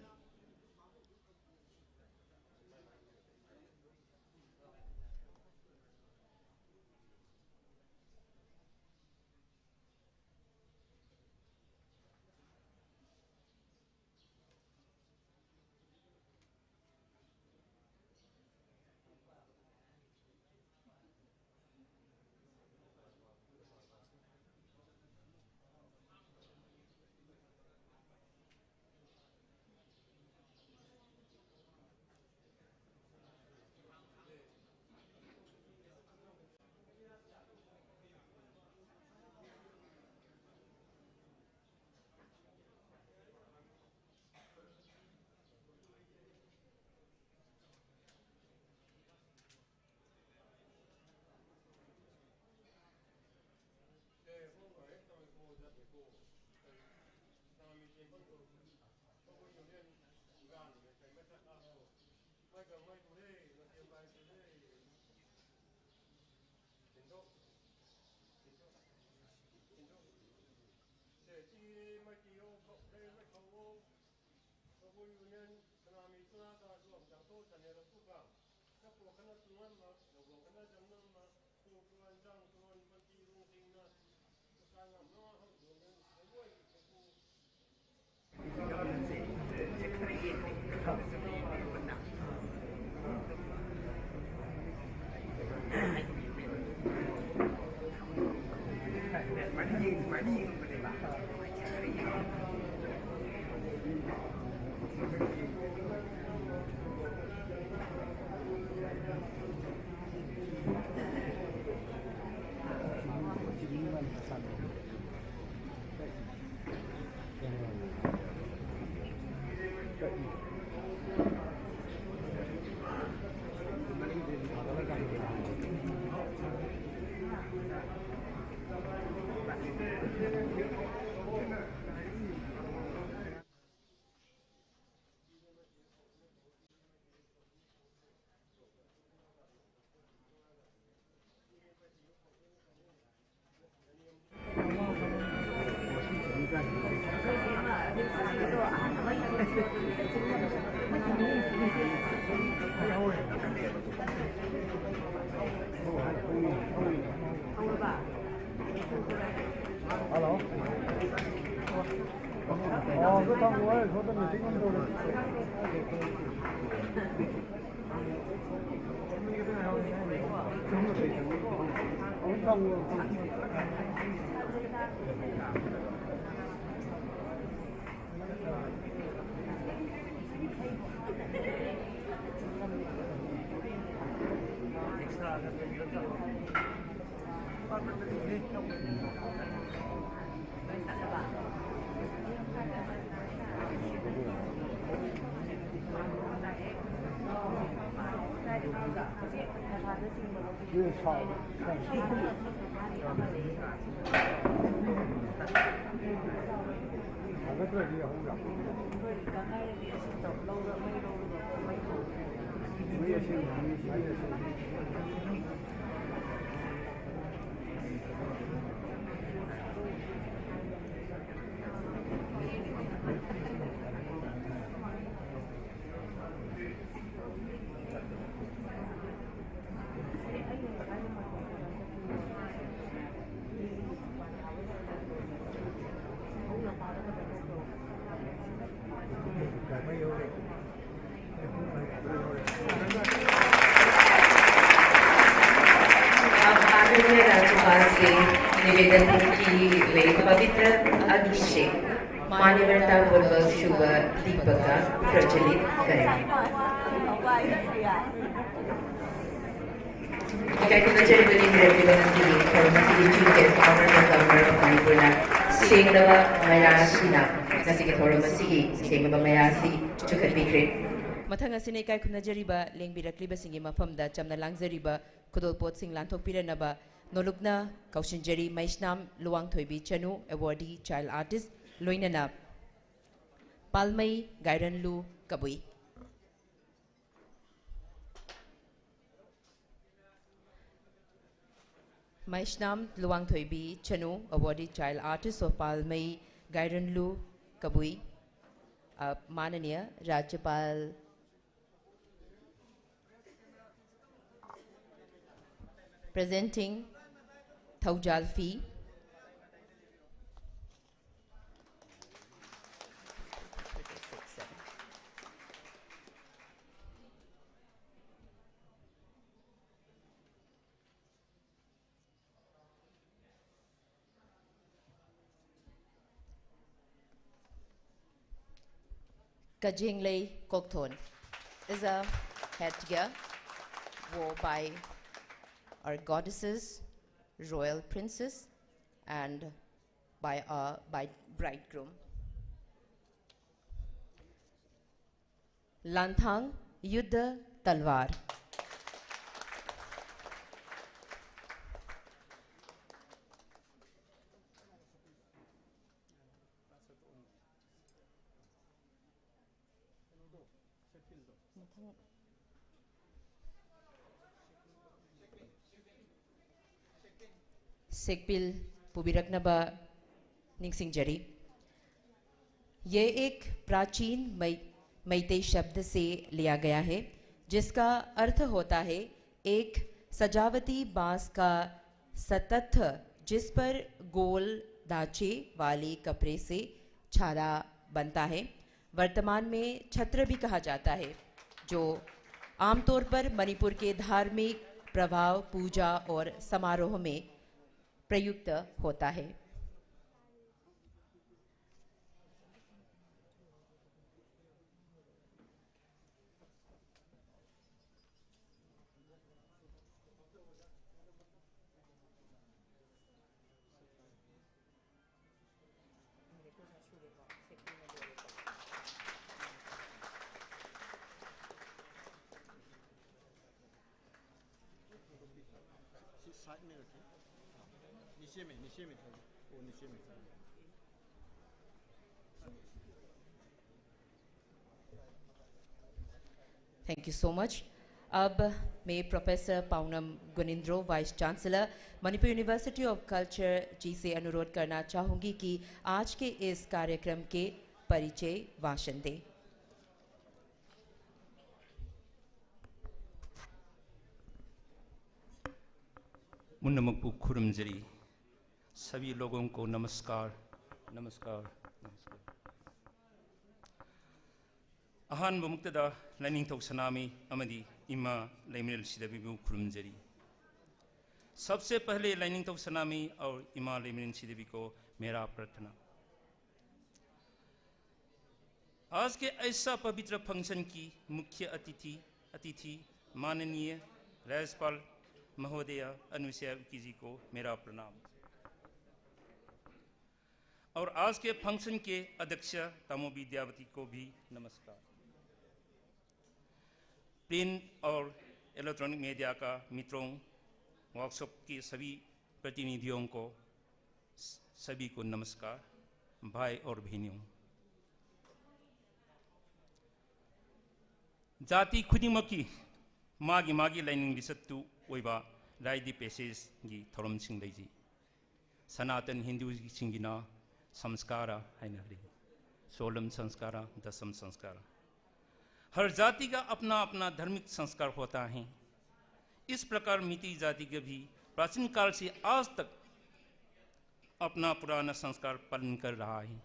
Kabui Union ꯁꯅꯥꯃꯍꯤ ꯆꯤꯡꯉꯥ ꯀꯥꯁꯨ ꯑꯃꯨꯛꯇꯪ ꯊꯣꯛ ꯆꯟꯅꯔꯛꯄꯒ ꯆꯠꯄ ꯋꯥꯈꯜꯅ ꯇꯨꯡꯍꯟꯕ, ꯂꯧꯕ ꯋꯥꯈꯜꯅ ꯆꯪꯅꯔꯝꯕ, ꯈꯣꯡ ꯇꯨꯔꯥꯟ, ꯆꯥꯡ ꯇꯨꯔꯥꯟ, ꯄꯟꯊꯤ ꯔꯣꯡꯁꯤꯡꯅ ꯃꯆꯥ ꯉꯝꯅꯕ ꯍꯧꯗꯣꯛꯅ ꯂꯧꯑꯣꯏ ꯈꯣꯡꯄꯨ Hello. ꯑꯣ, ꯑꯗꯨ ꯊꯝꯃꯣ, ꯑꯩ ꯁꯣꯝꯗ meeting ꯑꯃ ꯇꯧꯔꯤ꯫ ꯑꯃꯨꯛ ꯊꯝꯃꯣ꯫ अब आदरणीय राज्यपाल से निवेदन है कि वे पवित्र अग्नि से मान्यवरता पूर्वक शुभ दीपक का प्रज्वलित करें। ꯏꯀꯥꯏ ꯈꯨꯝꯅꯖꯔꯤꯕ ꯂꯦꯡꯕꯤꯔꯛꯂꯤꯕ ꯉꯁꯤꯒꯤ ꯊꯧꯔꯝ ꯑꯁꯤꯒꯤ Chief Guest, Honorable Governor of ꯃꯅꯤꯄꯨꯔꯅ ꯁꯦꯡꯂꯕ ꯃꯌꯥꯁꯤꯅ ꯉꯁꯤꯒꯤ ꯊꯧꯔꯝ ꯑꯁꯤꯒꯤ ꯁꯦꯡꯂꯕ ꯃꯌꯥ ꯑꯁꯤ ꯆꯨꯞꯈꯠꯄꯤꯈ꯭ꯔꯦ꯫ ꯃꯊꯪ ꯑꯁꯤꯅ ꯏꯀꯥꯏ ꯈꯨꯝꯅꯖꯔꯤꯕ ꯂꯦꯡꯕꯤꯔꯛꯂꯤꯕꯁꯤꯡꯒꯤ ꯃꯐꯝꯗ ꯆꯝꯅ ꯂꯥꯡꯖꯔꯤꯕ ꯈꯨꯗꯣꯜꯄꯣꯠꯁꯤꯡ ꯂꯥꯟꯊꯣꯛꯄꯤꯔꯅꯕ ꯅꯣꯂꯨꯛꯅ ꯀꯧꯁꯤꯟꯖꯔꯤ꯫ ꯃꯩꯁꯅꯥꯝ ꯂꯨꯋꯥꯡꯊꯣꯏꯕꯤ ꯆꯅꯨ, awardee child artist, ꯂꯣꯏꯅꯅ ꯄꯥꯜꯃꯩ ꯒꯥꯏꯔꯟꯂꯨ ꯀꯕꯨꯏ꯫ ꯃꯩꯁꯅꯥꯝ ꯂꯨꯋꯥꯡꯊꯣꯏꯕꯤ ꯆꯅꯨ, awardee child artist of ꯄꯥꯜꯃꯩ ꯒꯥꯏꯔꯟꯂꯨ ꯀꯕꯨꯏ꯫ ꯑ, माननीय राज्यपाल presenting ꯊꯧꯖꯥꯜ fee. Kajenglei Kokthon is a headgear worn by our goddesses, royal princess, and by our, by bridegroom. Lanthang Yuddha Talwar. ꯃꯊꯪ ꯁꯦꯛꯄꯤꯜ ꯄꯨꯕꯤꯔꯛꯅꯕ ꯅꯤꯡꯁꯤꯡꯖꯔꯤ꯫ ये एक प्राचीन मै-, मैतेई शब्द से लिया गया है, जिसका अर्थ होता है एक सजावटी बांस का सतत्थ, जिस पर गोल दांचे वाले कपड़े से छाला बनता है। वर्तमान में छत्र भी कहा जाता है, जो आमतौर पर मणिपुर के धार्मिक प्रभाव, पूजा और समारोह में प्रयुक्त होता है। साइड में रखिए। नीचे में, नीचे में, वो नीचे में। Thank you so much. अब मैं professor Paunam Gunindro, vice chancellor, Manipur university of culture ji से अनुरोध करना चाहूँगी कि आज के इस कार्यक्रम के परिचय भाषण दें। ꯄꯨꯝꯅꯃꯛꯄꯨ ꯈꯨꯔꯨꯝꯖꯔꯤ꯫ सभी लोगों को नमस्कार, नमस्कार, नमस्कार। ꯑꯍꯥꯟꯕꯃꯛꯇꯗ ꯂꯥꯏꯅꯤꯡꯊꯧ ꯁꯅꯥꯃꯍꯤ ꯑꯃꯗꯤ ꯏꯃꯥ ꯂꯩꯃꯔꯦꯜ ꯁꯤꯗꯕꯤꯕꯨ ꯈꯨꯔꯨꯝꯖꯔꯤ꯫ सबसे पहले लाइनिंगथौ सनामी और इमा लेमरिन सिदेवी को मेरा प्रार्थना। आज के ऐसा पवित्र फंक्शन की मुख्य अतिथि, अतिथि माननीय राज्यपाल महोदया अनुसुईया उइके जी को मेरा प्रणाम। और आज के फंक्शन के अध्यक्ष तामो विद्यावती को भी नमस्कार। प्रिंट और इलेक्ट्रॉनिक मीडिया का मित्रों, वर्कशॉप के सभी प्रतिनिधियों को, सभी को नमस्कार। भाई और बहनों, ꯖꯥꯇꯤ ꯈꯨꯗꯤꯡꯃꯛꯀꯤ ꯃꯥꯒꯤ ꯃꯥꯒꯤ ꯂꯥꯏꯅꯤꯡ ꯂꯤꯆꯠꯇꯨ ꯑꯣꯏꯕ rite de passageꯒꯤ ꯊꯧꯔꯝꯁꯤꯡ ꯂꯩꯖꯩ꯫ ꯁꯅꯥꯇꯟ ꯍꯤꯟꯗꯨꯁꯤꯡꯒꯤꯅ ꯁꯝꯁꯀꯥꯔ ꯍꯥꯏꯅ ꯂꯩ꯫ ꯁꯣꯂꯝ ꯁꯝꯁꯀꯥꯔ, ꯗꯁꯝ ꯁꯝꯁꯀꯥꯔ꯫ हर जाति का अपना अपना धार्मिक संस्कार होता है। इस प्रकार मीती जाति का भी प्राचीन काल से आज तक अपना पुराना संस्कार पालन कर रहा है꯫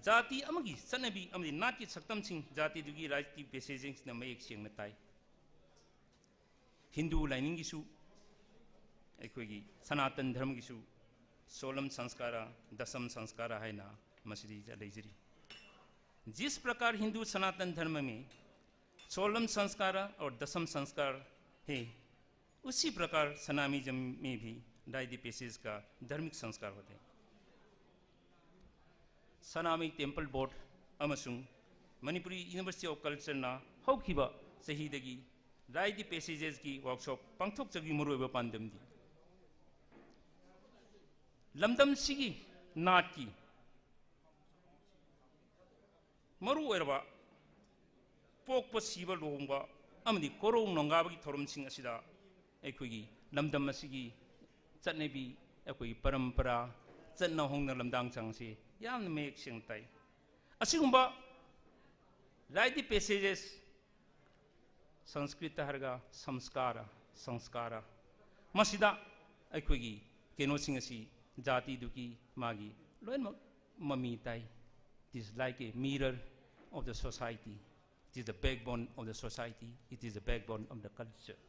ꯖꯥꯇꯤ ꯑꯃꯒꯤ ꯆꯠꯅꯕꯤ ꯑꯃꯗꯤ ꯅꯥꯠꯀꯤ ꯁꯛꯇꯝꯁꯤꯡ ꯖꯥꯇꯤꯗꯨꯒꯤ rite de passageꯁꯤꯡꯁꯤꯅ ꯃꯌꯦꯛ ꯁꯦꯡꯅ ꯇꯥꯏ꯫ ꯍꯤꯟꯗꯨ ꯂꯥꯏꯅꯤꯡꯒꯤꯁꯨ, ꯑꯩꯈꯣꯏꯒꯤ ꯁꯅꯥꯇꯟ ꯙꯔꯃꯒꯤꯁꯨ ꯁꯣꯂꯝ ꯁꯪꯁꯀꯥꯔ, ꯗꯁꯝ ꯁꯪꯁꯀꯥꯔ ꯍꯥꯏꯅ ꯃꯁꯤꯗꯩꯗ ꯂꯩꯖꯔꯤ꯫ जिस प्रकार हिंदू सनातन धर्म में सोलम संस्कार और दसम संस्कार है, उसी प्रकार सनामिज्म में भी rite de passage का धार्मिक संस्कार होते हैं। ꯁꯅꯥꯃꯍꯤ ꯇꯦꯝꯄꯜ ꯕꯣꯔꯗ ꯑꯃꯁꯨꯡ ꯃꯅꯤꯄꯨꯔꯤ ꯌꯨꯅꯤꯚꯔꯁꯤꯇꯤ ꯑꯣꯐ ꯀꯜꯆꯔꯅ ꯍꯧꯈꯤꯕ ꯆꯍꯤꯗꯒꯤ rite de passagesꯀꯤ workshop ꯄꯥꯡꯊꯣꯛꯆꯕꯒꯤ ꯃꯔꯨꯑꯣꯏꯕ ꯄꯥꯟꯗꯝꯗꯤ ꯂꯝꯗꯝꯁꯤꯒꯤ ꯅꯥꯠꯀꯤ ꯃꯔꯨꯑꯣꯏꯔꯕ ꯄꯣꯛꯄ, ꯁꯤꯕ, ꯂꯨꯍꯣꯡꯕ ꯑꯃꯗꯤ ꯀꯣꯔꯧ ꯅꯣꯡꯒꯥꯕꯒꯤ ꯊꯧꯔꯝꯁꯤꯡ ꯑꯁꯤꯗ ꯑꯩꯈꯣꯏꯒꯤ ꯂꯝꯗꯝ ꯑꯁꯤꯒꯤ ꯆꯠꯅꯕꯤ, ꯑꯩꯈꯣꯏꯒꯤ ꯄꯔꯝꯄꯔꯥ, ꯆꯠꯅ ꯍꯧꯅ ꯂꯝꯗꯥꯡ ꯆꯥꯡꯁꯤ ꯌꯥꯝꯅ ꯃꯌꯦꯛ ꯁꯦꯡꯅ ꯇꯥꯏ꯫ ꯑꯁꯤꯒꯨꯝꯕ rite de passages, ꯁꯪꯁꯀ꯭ꯔꯤꯠꯇ ꯍꯥꯏꯔꯒ ꯁꯝꯁꯀꯥꯔ, ꯁꯪꯁꯀꯥꯔ, ꯃꯁꯤꯗ ꯑꯩꯈꯣꯏꯒꯤ ꯀꯩꯅꯣꯁꯤꯡ ꯑꯁꯤ ꯖꯥꯇꯤꯗꯨꯒꯤ ꯃꯥꯒꯤ ꯂꯣꯏꯅꯃꯛ ꯃꯃꯤ ꯇꯥꯏ꯫ It is like a mirror of the society. It is the backbone of the society. It is the backbone of the culture.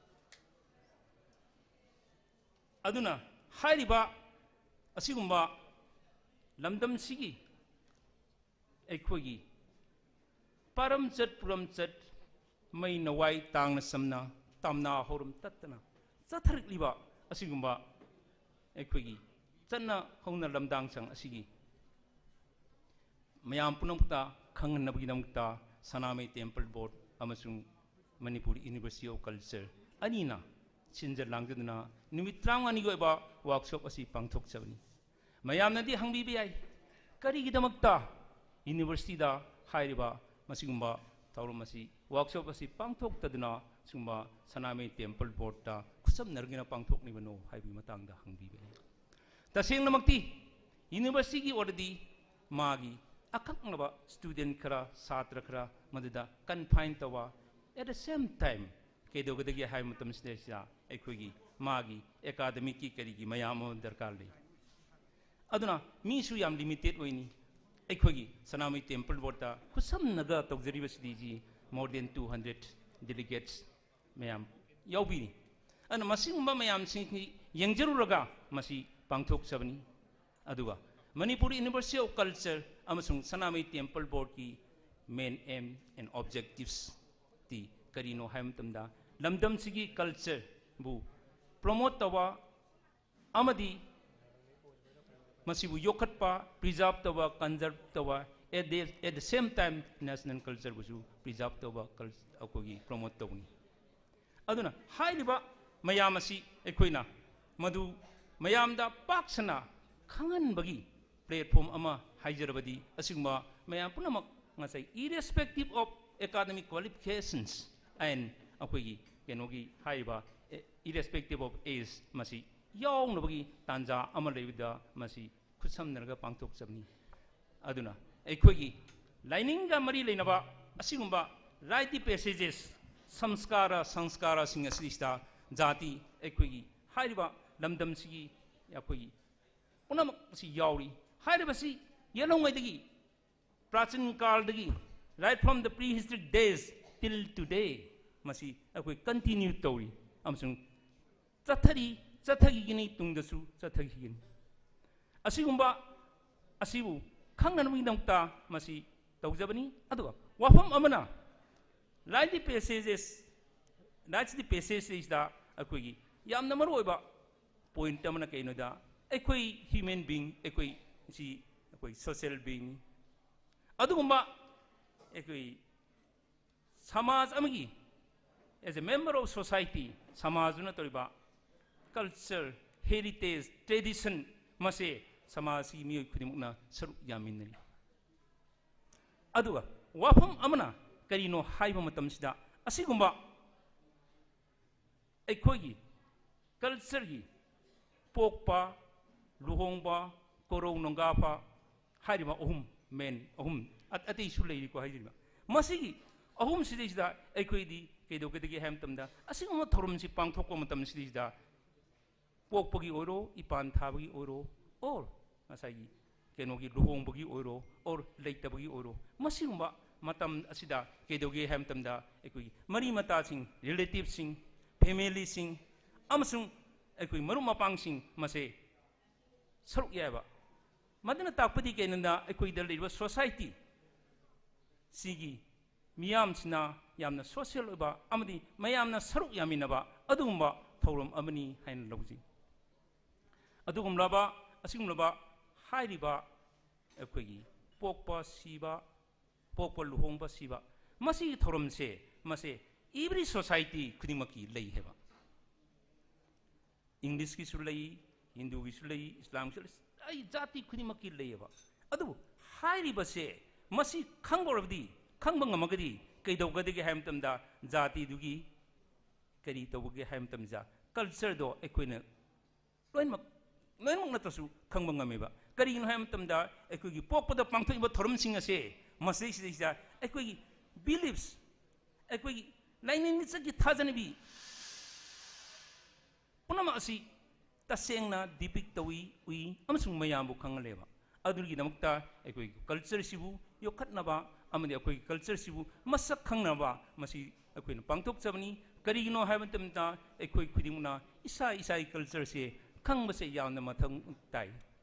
ꯑꯗꯨꯅ ꯍꯥꯏꯔꯤꯕ ꯑꯁꯤꯒꯨꯝꯕ ꯂꯝꯗꯝꯁꯤꯒꯤ ꯑꯩꯈꯣꯏꯒꯤ ꯄꯥꯔꯝꯆꯠ ꯄꯨꯔꯝꯆꯠ, ꯃꯩ ꯅꯋꯥꯏ ꯇꯥꯡꯅ ꯆꯝꯅ, ꯇꯝꯅ ꯍꯧꯔꯝ ꯇꯠꯇꯅ ꯆꯠꯊꯔꯛꯂꯤꯕ ꯑꯁꯤꯒꯨꯝꯕ ꯑꯩꯈꯣꯏꯒꯤ ꯆꯠꯅ ꯍꯧꯅ ꯂꯝꯗꯥꯡꯁꯪ ꯑꯁꯤꯒꯤ ꯃꯌꯥꯝ ꯄꯨꯝꯅꯃꯛꯇ ꯈꯪꯍꯟꯅꯕꯒꯤꯗꯃꯛꯇ ꯁꯅꯥꯃꯍꯤ ꯇꯦꯝꯄꯜ ꯕꯣꯔꯗ ꯑꯃꯁꯨꯡ ꯃꯅꯤꯄꯨꯔ ꯌꯨꯅꯤꯚꯔꯁꯤꯇꯤ ꯑꯣꯐ ꯀꯜꯆꯔ ꯑꯅꯤꯅ ꯁꯤꯟꯖ ꯂꯥꯡꯖꯗꯨꯅ ꯅꯨꯃꯤꯠ ꯇꯔꯥꯃꯉꯥꯅꯤꯒꯤ ꯑꯣꯏꯕ workshop ꯑꯁꯤ ꯄꯥꯡꯊꯣꯛꯆꯕꯅꯤ꯫ ꯃꯌꯥꯝꯅꯗꯤ ꯍꯪꯕꯤꯕ ꯌꯥꯏ, ꯀꯔꯤꯒꯤꯗꯃꯛꯇ ꯌꯨꯅꯤꯚꯔꯁꯤꯇꯤꯗ ꯍꯥꯏꯔꯤꯕ ꯃꯁꯤꯒꯨꯝꯕ ꯊꯧꯔꯝ ꯑꯁꯤ, ꯋꯥꯔꯛꯁꯣꯞ ꯑꯁꯤ ꯄꯥꯡꯊꯣꯛꯇꯗꯨꯅ ꯁꯤꯒꯨꯝꯕ ꯁꯅꯥꯃꯍꯤ ꯇꯦꯝꯄꯜ ꯕꯣꯔꯗꯇ ꯈꯨꯠꯁꯝꯅꯔꯒꯅ ꯄꯥꯡꯊꯣꯛꯂꯤꯕꯅꯣ ꯍꯥꯏꯕꯒꯤ ꯃꯇꯥꯡꯗ ꯍꯪꯕꯤꯕꯅꯤ꯫ ꯇꯁꯦꯡꯅꯃꯛꯇꯤ ꯌꯨꯅꯤꯚꯔꯁꯤꯇꯤꯒꯤ ꯑꯣꯏꯔꯗꯤ ꯃꯥꯒꯤ ꯑꯀꯛꯅꯕ ꯁ꯭ꯇꯨꯗꯦꯟ ꯈꯔ, ꯁꯥꯇ꯭ꯔ ꯈꯔ ꯃꯗꯨꯗ ꯀꯟꯐꯥꯏꯟ ꯇꯧꯕ, at the same time ꯀꯩꯗꯧꯒꯗꯒꯦ ꯍꯥꯏꯕ ꯃꯇꯝꯁꯤꯗꯩꯁꯤꯗ ꯑꯩꯈꯣꯏꯒꯤ ꯃꯥꯒꯤ ꯑꯦꯀꯥꯗꯃꯤꯛꯀꯤ ꯀꯔꯤꯒꯤ ꯃꯌꯥꯝ ꯑꯃ ꯗꯔꯀꯥꯔ ꯂꯩ꯫ ꯑꯗꯨꯅ ꯃꯤꯁꯨ ꯌꯥꯝ ꯂꯤꯃꯤꯇꯦꯠ ꯑꯣꯏꯅꯤ꯫ ꯑꯩꯈꯣꯏꯒꯤ ꯁꯅꯥꯃꯍꯤ temple ꯕꯣꯔꯗꯇ ꯈꯨꯠꯁꯝꯅꯒ ꯇꯧꯖꯔꯤꯕꯁꯤꯗꯤ more than two hundred delegates ꯃꯌꯥꯝ ꯌꯥꯎꯕꯤꯔꯤ꯫ ꯑꯗꯨꯅ ꯃꯁꯤꯒꯨꯝꯕ ꯃꯌꯥꯝꯁꯤꯡꯁꯤ ꯌꯦꯡꯖꯔꯨꯔꯒ ꯃꯁꯤ ꯄꯥꯡꯊꯣꯛꯆꯕꯅꯤ꯫ ꯑꯗꯨꯒ ꯃꯅꯤꯄꯨꯔ ꯌꯨꯅꯤꯚꯔꯁꯤꯇꯤ ꯑꯣꯐ ꯀꯜꯆꯔ ꯑꯃꯁꯨꯡ ꯁꯅꯥꯃꯍꯤ ꯇꯦꯝꯄꯜ ꯕꯣꯔꯗꯀꯤ main aim and objectives ꯇꯤ ꯀꯔꯤꯅꯣ ꯍꯥꯏꯕ ꯃꯇꯝꯗ, ꯂꯝꯗꯝꯁꯤꯒꯤ ꯀꯜꯆꯔꯕꯨ ꯄ꯭ꯔꯣꯃꯣꯠ ꯇꯧꯕ ꯑꯃꯗꯤ ꯃꯁꯤꯕꯨ ꯌꯣꯛꯈꯠꯄ, ꯄ꯭ꯔꯤꯖꯥꯔꯚ ꯇꯧꯕ, ꯀꯟꯖꯔꯚ ꯇꯧꯕ, at the, at the same time national ꯀꯜꯆꯔꯕꯨꯁꯨ ꯄ꯭ꯔꯤꯖꯥꯔꯚ ꯇꯧꯕ, ꯀꯜ-, ꯑꯩꯈꯣꯏꯒꯤ ꯄ꯭ꯔꯣꯃꯣꯠ ꯇꯧꯕꯅꯤ꯫ ꯑꯗꯨꯅ ꯍꯥꯏꯔꯤꯕ ꯃꯌꯥꯝ ꯑꯁꯤ ꯑꯩꯈꯣꯏꯅ ꯃꯗꯨ ꯃꯌꯥꯝꯗ ꯄꯥꯛ ꯁꯟꯅ ꯈꯪꯍꯟꯕꯒꯤ ꯄ꯭ꯂꯦꯠꯐꯣꯝ ꯑꯃ ꯍꯥꯏꯖꯔꯕꯗꯤ, ꯑꯁꯤꯒꯨꯝꯕ ꯃꯌꯥꯝ ꯄꯨꯝꯅꯃꯛ ꯉꯁꯥꯏ irrespective of academic qualifications and ꯑꯩꯈꯣꯏꯒꯤ ꯀꯩꯅꯣꯒꯤ ꯍꯥꯏꯔꯤꯕ, ꯑꯦ, irrespective of age ꯃꯁꯤ ꯌꯥꯎꯅꯕꯒꯤ ꯇꯥꯟꯖꯥ ꯑꯃ ꯂꯩꯕꯗ ꯃꯁꯤ ꯈꯨꯠꯁꯝꯅꯔꯒ ꯄꯥꯡꯊꯣꯛꯆꯕꯅꯤ꯫ ꯑꯗꯨꯅ ꯑꯩꯈꯣꯏꯒꯤ ꯂꯥꯏꯅꯤꯡꯒ ꯃꯔꯤ ꯂꯩꯅꯕ ꯑꯁꯤꯒꯨꯝꯕ rite of passages, ꯁꯝꯁꯀꯥꯔ, ꯁꯪꯁꯀꯥꯔꯁꯤꯡ ꯑꯁꯤꯗꯩꯁꯤꯗ ꯖꯥꯇꯤ, ꯑꯩꯈꯣꯏꯒꯤ ꯍꯥꯏꯔꯤꯕ ꯂꯝꯗꯝꯁꯤꯒꯤ ꯑꯩꯈꯣꯏꯒꯤ ꯄꯨꯝꯅꯃꯛ ꯑꯁꯤ ꯌꯥꯎꯔꯤ꯫ ꯍꯥꯏꯔꯤꯕꯁꯤ ꯌꯦꯜꯍꯧꯉꯩꯗꯒꯤ, ꯄ꯭ꯔꯥꯆꯤꯟ ꯀꯥꯜꯗꯒꯤ, right from the prehistoric days till today, ꯃꯁꯤ ꯑꯩꯈꯣꯏ continue ꯇꯧꯔꯤ ꯑꯃꯁꯨꯡ ꯆꯠꯊꯔꯤ, ꯆꯠꯊꯈꯤꯒꯅꯤ, ꯇꯨꯡꯗꯁꯨ ꯆꯠꯊꯈꯤꯒꯅꯤ꯫ ꯑꯁꯤꯒꯨꯝꯕ ꯑꯁꯤꯕꯨ ꯈꯪꯅꯅꯕꯒꯤꯗꯃꯛꯇ ꯃꯁꯤ ꯇꯧꯖꯕꯅꯤ꯫ ꯑꯗꯨꯒ ꯋꯥꯐꯝ ꯑꯃꯅ, rite of passages, rite of passagesꯇ ꯑꯩꯈꯣꯏꯒꯤ ꯌꯥꯝꯅ ꯃꯔꯨꯑꯣꯏꯕ ꯄꯣꯏꯟꯠ ꯑꯃꯅ ꯀꯩꯅꯣꯗ, ꯑꯩꯈꯣꯏ human being, ꯑꯩꯈꯣꯏ ꯁꯤ, ꯑꯩꯈꯣꯏ social being, ꯑꯗꯨꯒꯨꯝꯕ ꯑꯩꯈꯣꯏ ꯁꯃꯥꯖ ꯑꯃꯒꯤ, as a member of society, ꯁꯃꯥꯖꯗꯨꯅ ꯇꯧꯔꯤꯕ culture, heritage, tradition ꯃꯁꯦ ꯁꯃꯥꯖꯒꯤ ꯃꯤꯑꯣꯏ ꯈꯨꯗꯤꯡꯃꯛꯅ ꯁꯔꯨꯛ ꯌꯥꯃꯤꯟꯅꯔꯤ꯫ ꯑꯗꯨꯒ ꯋꯥꯐꯝ ꯑꯃꯅ ꯀꯔꯤꯅꯣ ꯍꯥꯏꯕ ꯃꯇꯝꯁꯤꯗ, ꯑꯁꯤꯒꯨꯝꯕ ꯑꯩꯈꯣꯏꯒꯤ cultureꯒꯤ ꯄꯣꯛꯄ, ꯂꯨꯍꯣꯡꯕ, ꯀꯣꯔꯧ ꯅꯣꯡꯒꯥꯐ ꯍꯥꯏꯔꯤꯕ ꯑꯍꯨꯝ, main ꯑꯍꯨꯝ, ꯑ-, ꯑꯇꯩꯁꯨ ꯂꯩꯔꯤꯀꯣ ꯍꯥꯏꯖꯔꯤꯕ꯫ ꯃꯁꯤꯒꯤ ꯑꯍꯨꯝꯁꯤꯗꯩꯁꯤꯗ ꯑꯩꯈꯣꯏꯗꯤ ꯀꯩꯗꯧꯒꯗꯒꯦ ꯍꯥꯏꯕ ꯃꯇꯝꯗ, ꯑꯁꯤꯒꯨꯝꯕ ꯊꯧꯔꯝꯁꯤ ꯄꯥꯡꯊꯣꯛꯄ ꯃꯇꯝꯁꯤꯗꯩꯁꯤꯗ, ꯄꯣꯛꯄꯒꯤ ꯑꯣꯏꯔꯣ, ꯏꯄꯥꯟ ꯊꯥꯕꯒꯤ ꯑꯣꯏꯔꯣ, or ꯉꯁꯥꯏꯒꯤ ꯀꯩꯅꯣꯒꯤ ꯂꯨꯍꯣꯡꯕꯒꯤ ꯑꯣꯏꯔꯣ, or ꯂꯩꯇꯕꯒꯤ ꯑꯣꯏꯔꯣ, ꯃꯁꯤꯒꯨꯝꯕ ꯃꯇꯝ ꯑꯁꯤꯗ ꯀꯩꯗꯧꯒꯦ ꯍꯥꯏꯕ ꯃꯇꯝꯗ, ꯑꯩꯈꯣꯏꯒꯤ ꯃꯔꯤ ꯃꯇꯥꯁꯤꯡ, relativeꯁꯤꯡ, familyꯁꯤꯡ ꯑꯃꯁꯨꯡ ꯑꯩꯈꯣꯏ ꯃꯔꯨꯞ ꯃꯄꯥꯡꯁꯤꯡ ꯃꯁꯦ ꯁꯔꯨꯛ ꯌꯥꯏꯕ꯫ ꯃꯗꯨꯅ ꯇꯥꯛꯄꯗꯤ ꯀꯩꯅꯣꯗ, ꯑꯩꯈꯣꯏꯗ ꯂꯩꯔꯤꯕ society ꯁꯤꯒꯤ ꯃꯤꯌꯥꯝꯁꯤꯅ ꯌꯥꯝꯅ social ꯑꯣꯏꯕ ꯑꯃꯗꯤ ꯃꯌꯥꯝꯅ ꯁꯔꯨꯛ ꯌꯥꯃꯤꯟꯅꯕ ꯑꯗꯨꯒꯨꯝꯕ ꯊꯧꯔꯝ ꯑꯃꯅꯤ ꯍꯥꯏꯅ ꯂꯧꯖꯩ꯫ ꯑꯗꯨꯒꯨꯝꯂꯕ, ꯑꯁꯤꯒꯨꯝꯂꯕ ꯍꯥꯏꯔꯤꯕ ꯑꯩꯈꯣꯏꯒꯤ ꯄꯣꯛꯄ ꯁꯤꯕ, ꯄꯣꯛꯄ ꯂꯨꯍꯣꯡꯕ ꯁꯤꯕ, ꯃꯁꯤꯒꯤ ꯊꯧꯔꯝꯁꯦ, ꯃꯁꯦ every society ꯈꯨꯗꯤꯡꯃꯛꯀꯤ ꯂꯩ ꯍꯥꯏꯕ꯫ Englishꯀꯤꯁꯨ ꯂꯩ, ꯍꯤꯟꯗꯨꯒꯤꯁꯨ ꯂꯩ, ꯏꯁꯂꯥꯝꯒꯤꯁꯨ ꯂꯩ, ꯑꯩ ꯖꯥꯇꯤ ꯈꯨꯗꯤꯡꯃꯛꯀꯤ ꯂꯩꯌꯦꯕ꯫ ꯑꯗꯨꯕꯨ ꯍꯥꯏꯔꯤꯕꯁꯦ ꯃꯁꯤ ꯈꯪꯕ ꯑꯣꯏꯔꯕꯗꯤ, ꯈꯪꯕ ꯉꯝꯃꯒꯗꯤ ꯀꯩꯗꯧꯒꯗꯒꯦ ꯍꯥꯏꯕ ꯃꯇꯝꯗ, ꯖꯥꯇꯤꯗꯨꯒꯤ ꯀꯔꯤ ꯇꯧꯕꯒꯦ ꯍꯥꯏꯕ ꯃꯇꯝꯁꯤꯗ, cultureꯗꯣ ꯑꯩꯈꯣꯏꯅ ꯂꯣꯏꯅꯃꯛ, ꯂꯣꯏꯅꯃꯛ ꯅꯠꯇ꯭ꯔꯁꯨ ꯈꯪꯕ ꯉꯝꯃꯦꯕ꯫ ꯀꯔꯤꯒꯤꯅꯣ ꯍꯥꯏꯕ ꯃꯇꯝꯗ, ꯑꯩꯈꯣꯏꯒꯤ ꯄꯣꯛꯄꯗ ꯄꯥꯡꯊꯣꯛꯏꯕ ꯊꯧꯔꯝꯁꯤꯡ ꯑꯁꯦ, ꯃꯁꯤꯗꯩꯁꯤꯗꯩꯁꯤꯗ ꯑꯩꯈꯣꯏꯒꯤ beliefs, ꯑꯩꯈꯣꯏꯒꯤ ꯂꯥꯏꯅꯤꯡ ꯂꯤꯆꯠꯀꯤ ꯊꯥꯖꯅꯕꯤ ꯄꯨꯝꯅꯃꯛ ꯑꯁꯤ ꯇꯁꯦꯡꯅ depict ꯇꯧꯏ, ꯎꯏ ꯑꯃꯁꯨꯡ ꯃꯌꯥꯝꯕꯨ ꯈꯪꯍꯜꯂꯦꯕ꯫ ꯑꯗꯨꯒꯤꯗꯃꯛꯇ ꯑꯩꯈꯣꯏꯒꯤ cultureꯁꯤꯕꯨ ꯌꯣꯛꯈꯠꯅꯕ ꯑꯃꯗꯤ ꯑꯩꯈꯣꯏꯒꯤ cultureꯁꯤꯕꯨ ꯃꯁꯛ ꯈꯪꯅꯕ ꯃꯁꯤ ꯑꯩꯈꯣꯏꯅ ꯄꯥꯡꯊꯣꯛꯆꯕꯅꯤ꯫ ꯀꯔꯤꯒꯤꯅꯣ ꯍꯥꯏꯕ ꯃꯇꯝꯗ, ꯑꯩꯈꯣꯏ ꯈꯨꯗꯤꯡꯃꯛꯅ ꯏꯁꯥ ꯏꯁꯥꯒꯤ cultureꯁꯦ ꯈꯪꯕꯁꯦ ꯌꯥꯝꯅ ꯃꯊꯧ ꯇꯥꯏ꯫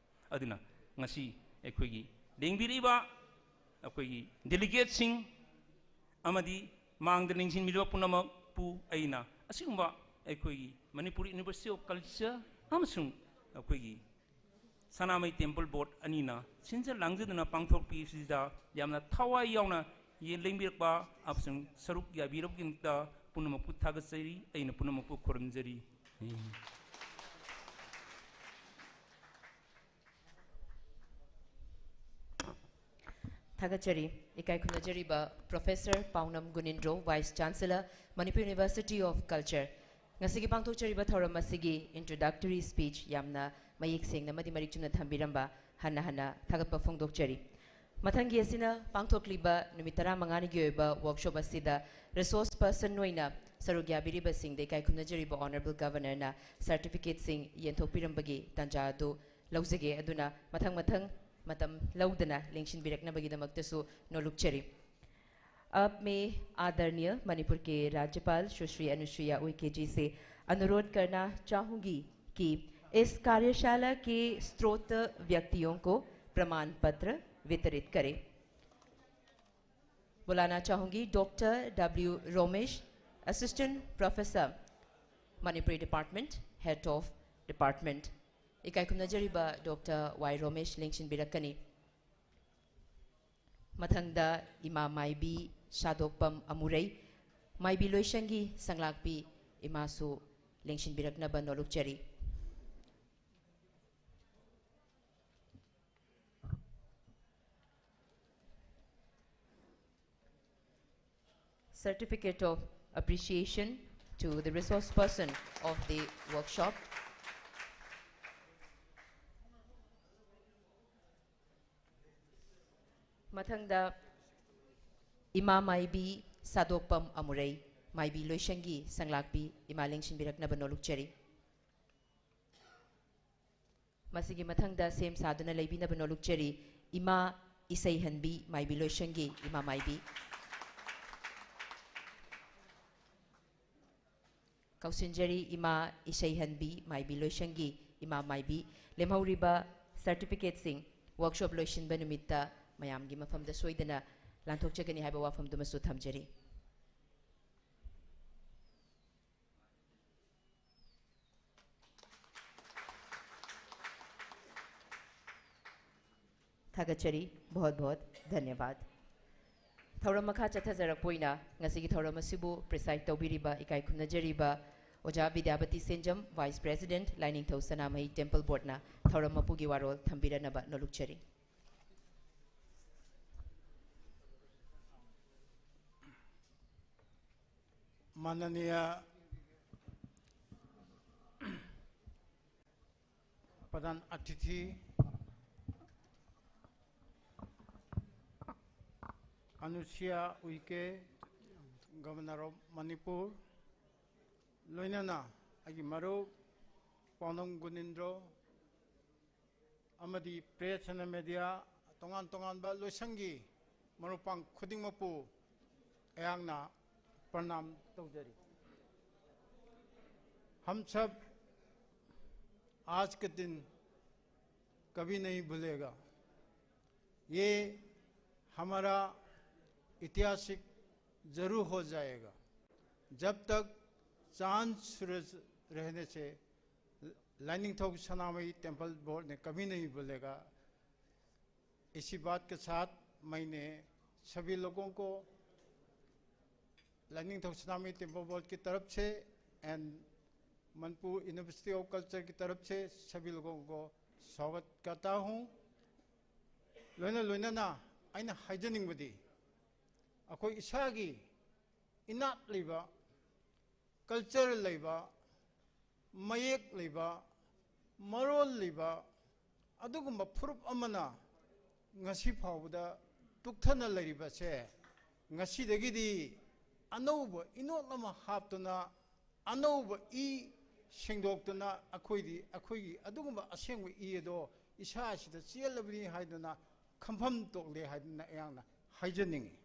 ꯑꯗꯨꯅ ꯉꯁꯤ ꯑꯩꯈꯣꯏꯒꯤ ꯂꯦꯡꯕꯤꯔꯛꯏꯕ ꯑꯩꯈꯣꯏꯒꯤ delegateꯁꯤꯡ ꯑꯃꯗꯤ ꯃꯥꯡꯗ ꯂꯦꯡꯁꯤꯟꯕꯤꯔꯤꯕ ꯄꯨꯝꯅꯃꯛꯄꯨ ꯑꯩꯅ ꯑꯁꯤꯒꯨꯝꯕ ꯑꯩꯈꯣꯏꯒꯤ Manipur University of Culture ꯑꯃꯁꯨꯡ ꯑꯩꯈꯣꯏꯒꯤ ꯁꯅꯥꯃꯍꯤ Temple Board ꯑꯅꯤꯅ ꯁꯤꯟꯖ ꯂꯥꯡꯖꯗꯨꯅ ꯄꯥꯡꯊꯣꯛꯄꯤꯕꯁꯤꯗ ꯌꯥꯝꯅ ꯊꯋꯥꯏ ꯌꯥꯎꯅ ꯌꯦ-, ꯂꯦꯡꯕꯤꯔꯛꯄ ꯑꯃꯁꯨꯡ ꯁꯔꯨꯛ ꯌꯥꯕꯤꯔꯛꯄꯒꯤꯗꯃꯛꯇ ꯄꯨꯝꯅꯃꯛꯄꯨ ꯊꯥꯒꯠꯆꯔꯤ, ꯑꯩꯅ ꯄꯨꯝꯅꯃꯛꯄꯨ ꯈꯨꯔꯨꯝꯖꯔꯤ꯫ ꯊꯥꯒꯠꯆꯔꯤ꯫ ꯏꯀꯥꯏ ꯈꯨꯝꯅꯖꯔꯤꯕ Professor ꯄꯥꯎꯅꯝ ꯒꯨꯅꯤꯟꯗ꯭ꯔꯣ, Vice Chancellor, Manipur University of Culture꯫ ꯉꯁꯤꯒꯤ ꯄꯥꯡꯊꯣꯛꯆꯔꯤꯕ ꯊꯧꯔꯝ ꯑꯁꯤꯒꯤ introductory speech ꯌꯥꯝꯅ ꯃꯌꯦꯛ ꯁꯦꯡꯅ ꯑꯃꯗꯤ ꯃꯔꯤꯛ ꯆꯨꯝꯅ ꯊꯝꯕꯤꯔꯝꯕ ꯍꯟꯅ ꯍꯟꯅ ꯊꯥꯒꯠꯄ ꯐꯣꯡꯗꯣꯛꯆꯔꯤ꯫ ꯃꯊꯪꯒꯤ ꯑꯁꯤꯅ ꯄꯥꯡꯊꯣꯛꯂꯤꯕ ꯅꯨꯃꯤꯠ ꯇꯔꯥꯃꯉꯥꯅꯤꯒꯤ ꯑꯣꯏꯕ workshop ꯑꯁꯤꯗ resource person ꯑꯣꯏꯅ ꯁꯔꯨꯛ ꯌꯥꯕꯤꯔꯤꯕꯁꯤꯡꯗ ꯏꯀꯥꯏ ꯈꯨꯝꯅꯖꯔꯤꯕ Honourable Governorꯅ certificateꯁꯤꯡ ꯌꯦꯟꯊꯣꯛꯄꯤꯔꯝꯕꯒꯤ ꯇꯥꯟꯖꯥ ꯑꯗꯨ ꯂꯧꯖꯒꯦ꯫ ꯑꯗꯨꯅ ꯃꯊꯪ ꯃꯊꯪ ꯃꯇꯝ ꯂꯧꯗꯅ ꯂꯦꯡꯁꯤꯟꯕꯤꯔꯛꯅꯕꯒꯤꯗꯃꯛꯇꯁꯨ ꯅꯣꯂꯨꯛꯆꯔꯤ꯫ अब मैं आदरणीय मणिपुर के राज्यपाल सुश्री अनुसुईया उइके जी से अनुरोध करना चाहूँगी कि इस कार्यशाला के स्रोत व्यक्तियों को प्रमाण पत्र वितरित करें। बुलाना चाहूँगी doctor W Romesh, Assistant Professor, Manipuri Department, Head of Department꯫ ꯏꯀꯥꯏ ꯈꯨꯝꯅꯖꯔꯤꯕ ꯗꯣꯛꯇꯔ ꯋꯥꯏ ꯔꯣꯃꯦꯁ ꯂꯦꯡꯁꯤꯟꯕꯤꯔꯛꯀꯅꯤ꯫ ꯃꯊꯪꯗ ꯏꯃꯥ ꯃꯥꯏꯕꯤ ꯁꯥꯗꯣꯛꯄꯝ ꯑꯃꯨꯔꯩ, ꯃꯥꯏꯕꯤ ꯂꯣꯏꯁꯪꯒꯤ ꯁꯪꯂꯥꯛꯄꯤ ꯏꯃꯥꯁꯨ ꯂꯦꯡꯁꯤꯟꯕꯤꯔꯛꯅꯕ ꯅꯣꯂꯨꯛꯆꯔꯤ꯫ Certificate of appreciation to the resource person of the workshop. ꯃꯊꯪꯗ ꯏꯃꯥ ꯃꯥꯏꯕꯤ ꯁꯥꯗꯣꯛꯄꯝ ꯑꯃꯨꯔꯩ, ꯃꯥꯏꯕꯤ ꯂꯣꯏꯁꯪꯒꯤ ꯁꯪꯂꯥꯛꯄꯤ ꯏꯃꯥ ꯂꯦꯡꯁꯤꯟꯕꯤꯔꯛꯅꯕ ꯅꯣꯂꯨꯛꯆꯔꯤ꯫ ꯃꯁꯤꯒꯤ ꯃꯊꯪꯗ ꯁꯦꯝ ꯁꯥꯗꯨꯅ ꯂꯩꯕꯤꯅꯕ ꯅꯣꯂꯨꯛꯆꯔꯤ ꯏꯃꯥ ꯏꯁꯩꯍꯟꯕꯤ ꯃꯥꯏꯕꯤ ꯂꯣꯏꯁꯪꯒꯤ ꯏꯃꯥ ꯃꯥꯏꯕꯤ꯫ ꯀꯧꯁꯤꯟꯖꯔꯤ ꯏꯃꯥ ꯏꯁꯩꯍꯟꯕꯤ ꯃꯥꯏꯕꯤ ꯂꯣꯏꯁꯪꯒꯤ ꯏꯃꯥ ꯃꯥꯏꯕꯤ꯫ ꯂꯦꯝꯍꯧꯔꯤꯕ certificateꯁꯤꯡ workshop ꯂꯣꯏꯁꯤꯟꯕ ꯅꯨꯃꯤꯠꯇ ꯃꯌꯥꯝꯒꯤ ꯃꯐꯝꯗ ꯁꯣꯏꯗꯅ ꯂꯥꯟꯊꯣꯛꯆꯒꯅꯤ ꯍꯥꯏꯕ ꯋꯥꯐꯝꯗꯨꯃꯁꯨ ꯊꯝꯖꯔꯤ꯫ ꯊꯥꯒꯠꯆꯔꯤ꯫ बहुत बहुत धन्यवाद꯫ ꯊꯧꯔꯝ ꯃꯈꯥ ꯆꯠꯊꯖꯔꯛꯄ ꯑꯣꯏꯅ ꯉꯁꯤꯒꯤ ꯊꯧꯔꯝ ꯑꯁꯤꯕꯨ preside ꯇꯧꯕꯤꯔꯤꯕ ꯏꯀꯥꯏ ꯈꯨꯝꯅꯖꯔꯤꯕ ꯑꯣꯖꯥ ꯕꯤꯗ꯭ꯌꯥꯄꯇꯤ ꯁꯦꯟꯖꯝ, Vice President, ꯂꯥꯏꯅꯤꯡꯊꯧ ꯁꯅꯥꯃꯍꯤ Temple Boardꯅ ꯊꯧꯔꯝ ꯃꯄꯨꯒꯤ ꯋꯥꯔꯣꯜ ꯊꯝꯕꯤꯔꯅꯕ ꯅꯣꯂꯨꯛꯆꯔꯤ꯫ माननीय प्रधान अतिथि Anusuiya Uikey, Governor of Manipur, ꯂꯣꯏꯅꯅ ꯑꯩꯒꯤ ꯃꯔꯨꯞ ꯄꯥꯎꯅꯝ ꯒꯨꯅꯤꯟꯗ꯭ꯔꯣ ꯑꯃꯗꯤ press and media, ꯇꯣꯉꯥꯟ ꯇꯣꯉꯥꯟꯕ ꯂꯣꯏꯁꯪꯒꯤ ꯃꯔꯨꯞ ꯃꯄꯥꯡ ꯈꯨꯗꯤꯡꯃꯛꯄꯨ ꯑꯩꯍꯥꯛꯅ ꯄ꯭ꯔꯅꯥꯝ ꯇꯧꯖꯔꯤ꯫ हम सब आज के दिन कभी नहीं भूलेगा। ये हमारा ऐतिहासिक जरूर हो जाएगा। जब तक चांद सूरज रहने से लाइनिंगथौ सनामई टेम्पल बोर्ड ने कभी नहीं भूलेगा। इसी बात के साथ मैंने सभी लोगों को लाइनिंगथौ सनामई टेम्पल बोर्ड की तरफ से and Manipur university of culture की तरफ से सभी लोगों को स्वागत करता हूँ। ꯂꯣꯏꯅ ꯂꯣꯏꯅꯅ ꯑꯩꯅ ꯍꯥꯏꯖꯅꯤꯡꯕꯗꯤ, ꯑꯩꯈꯣꯏ ꯏꯁꯥꯒꯤ ꯏꯅꯥꯠ ꯂꯩꯕ, ꯀꯜꯆꯔ ꯂꯩꯕ, ꯃꯌꯦꯛ ꯂꯩꯕ, ꯃꯔꯣꯜ ꯂꯩꯕ ꯑꯗꯨꯒꯨꯝꯕ ꯐꯨꯔꯨꯞ ꯑꯃꯅ ꯉꯁꯤ ꯐꯥꯎꯕꯗ ꯇꯨꯛꯊꯅ ꯂꯩꯔꯤꯕꯁꯦ, ꯉꯁꯤꯗꯒꯤꯗꯤ ꯑꯅꯧꯕ ꯏꯅꯣꯠ ꯑꯃ ꯍꯥꯞꯇꯨꯅ, ꯑꯅꯧꯕ ꯏ ꯁꯦꯡꯗꯣꯛꯇꯨꯅ, ꯑꯩꯈꯣꯏꯗꯤ ꯑꯩꯈꯣꯏꯒꯤ ꯑꯗꯨꯒꯨꯝꯕ ꯑꯁꯦꯡꯕ ꯏ ꯑꯗꯣ ꯏꯁꯥ ꯑꯁꯤꯗ ꯆꯦꯜꯂꯕꯅꯤ ꯍꯥꯏꯗꯨꯅ ꯈꯝꯐꯝ ꯇꯣꯛꯂꯦ ꯍꯥꯏꯗꯨꯅ ꯑꯩꯍꯥꯛꯅ ꯍꯥꯏꯖꯅꯤꯡꯉꯤ꯫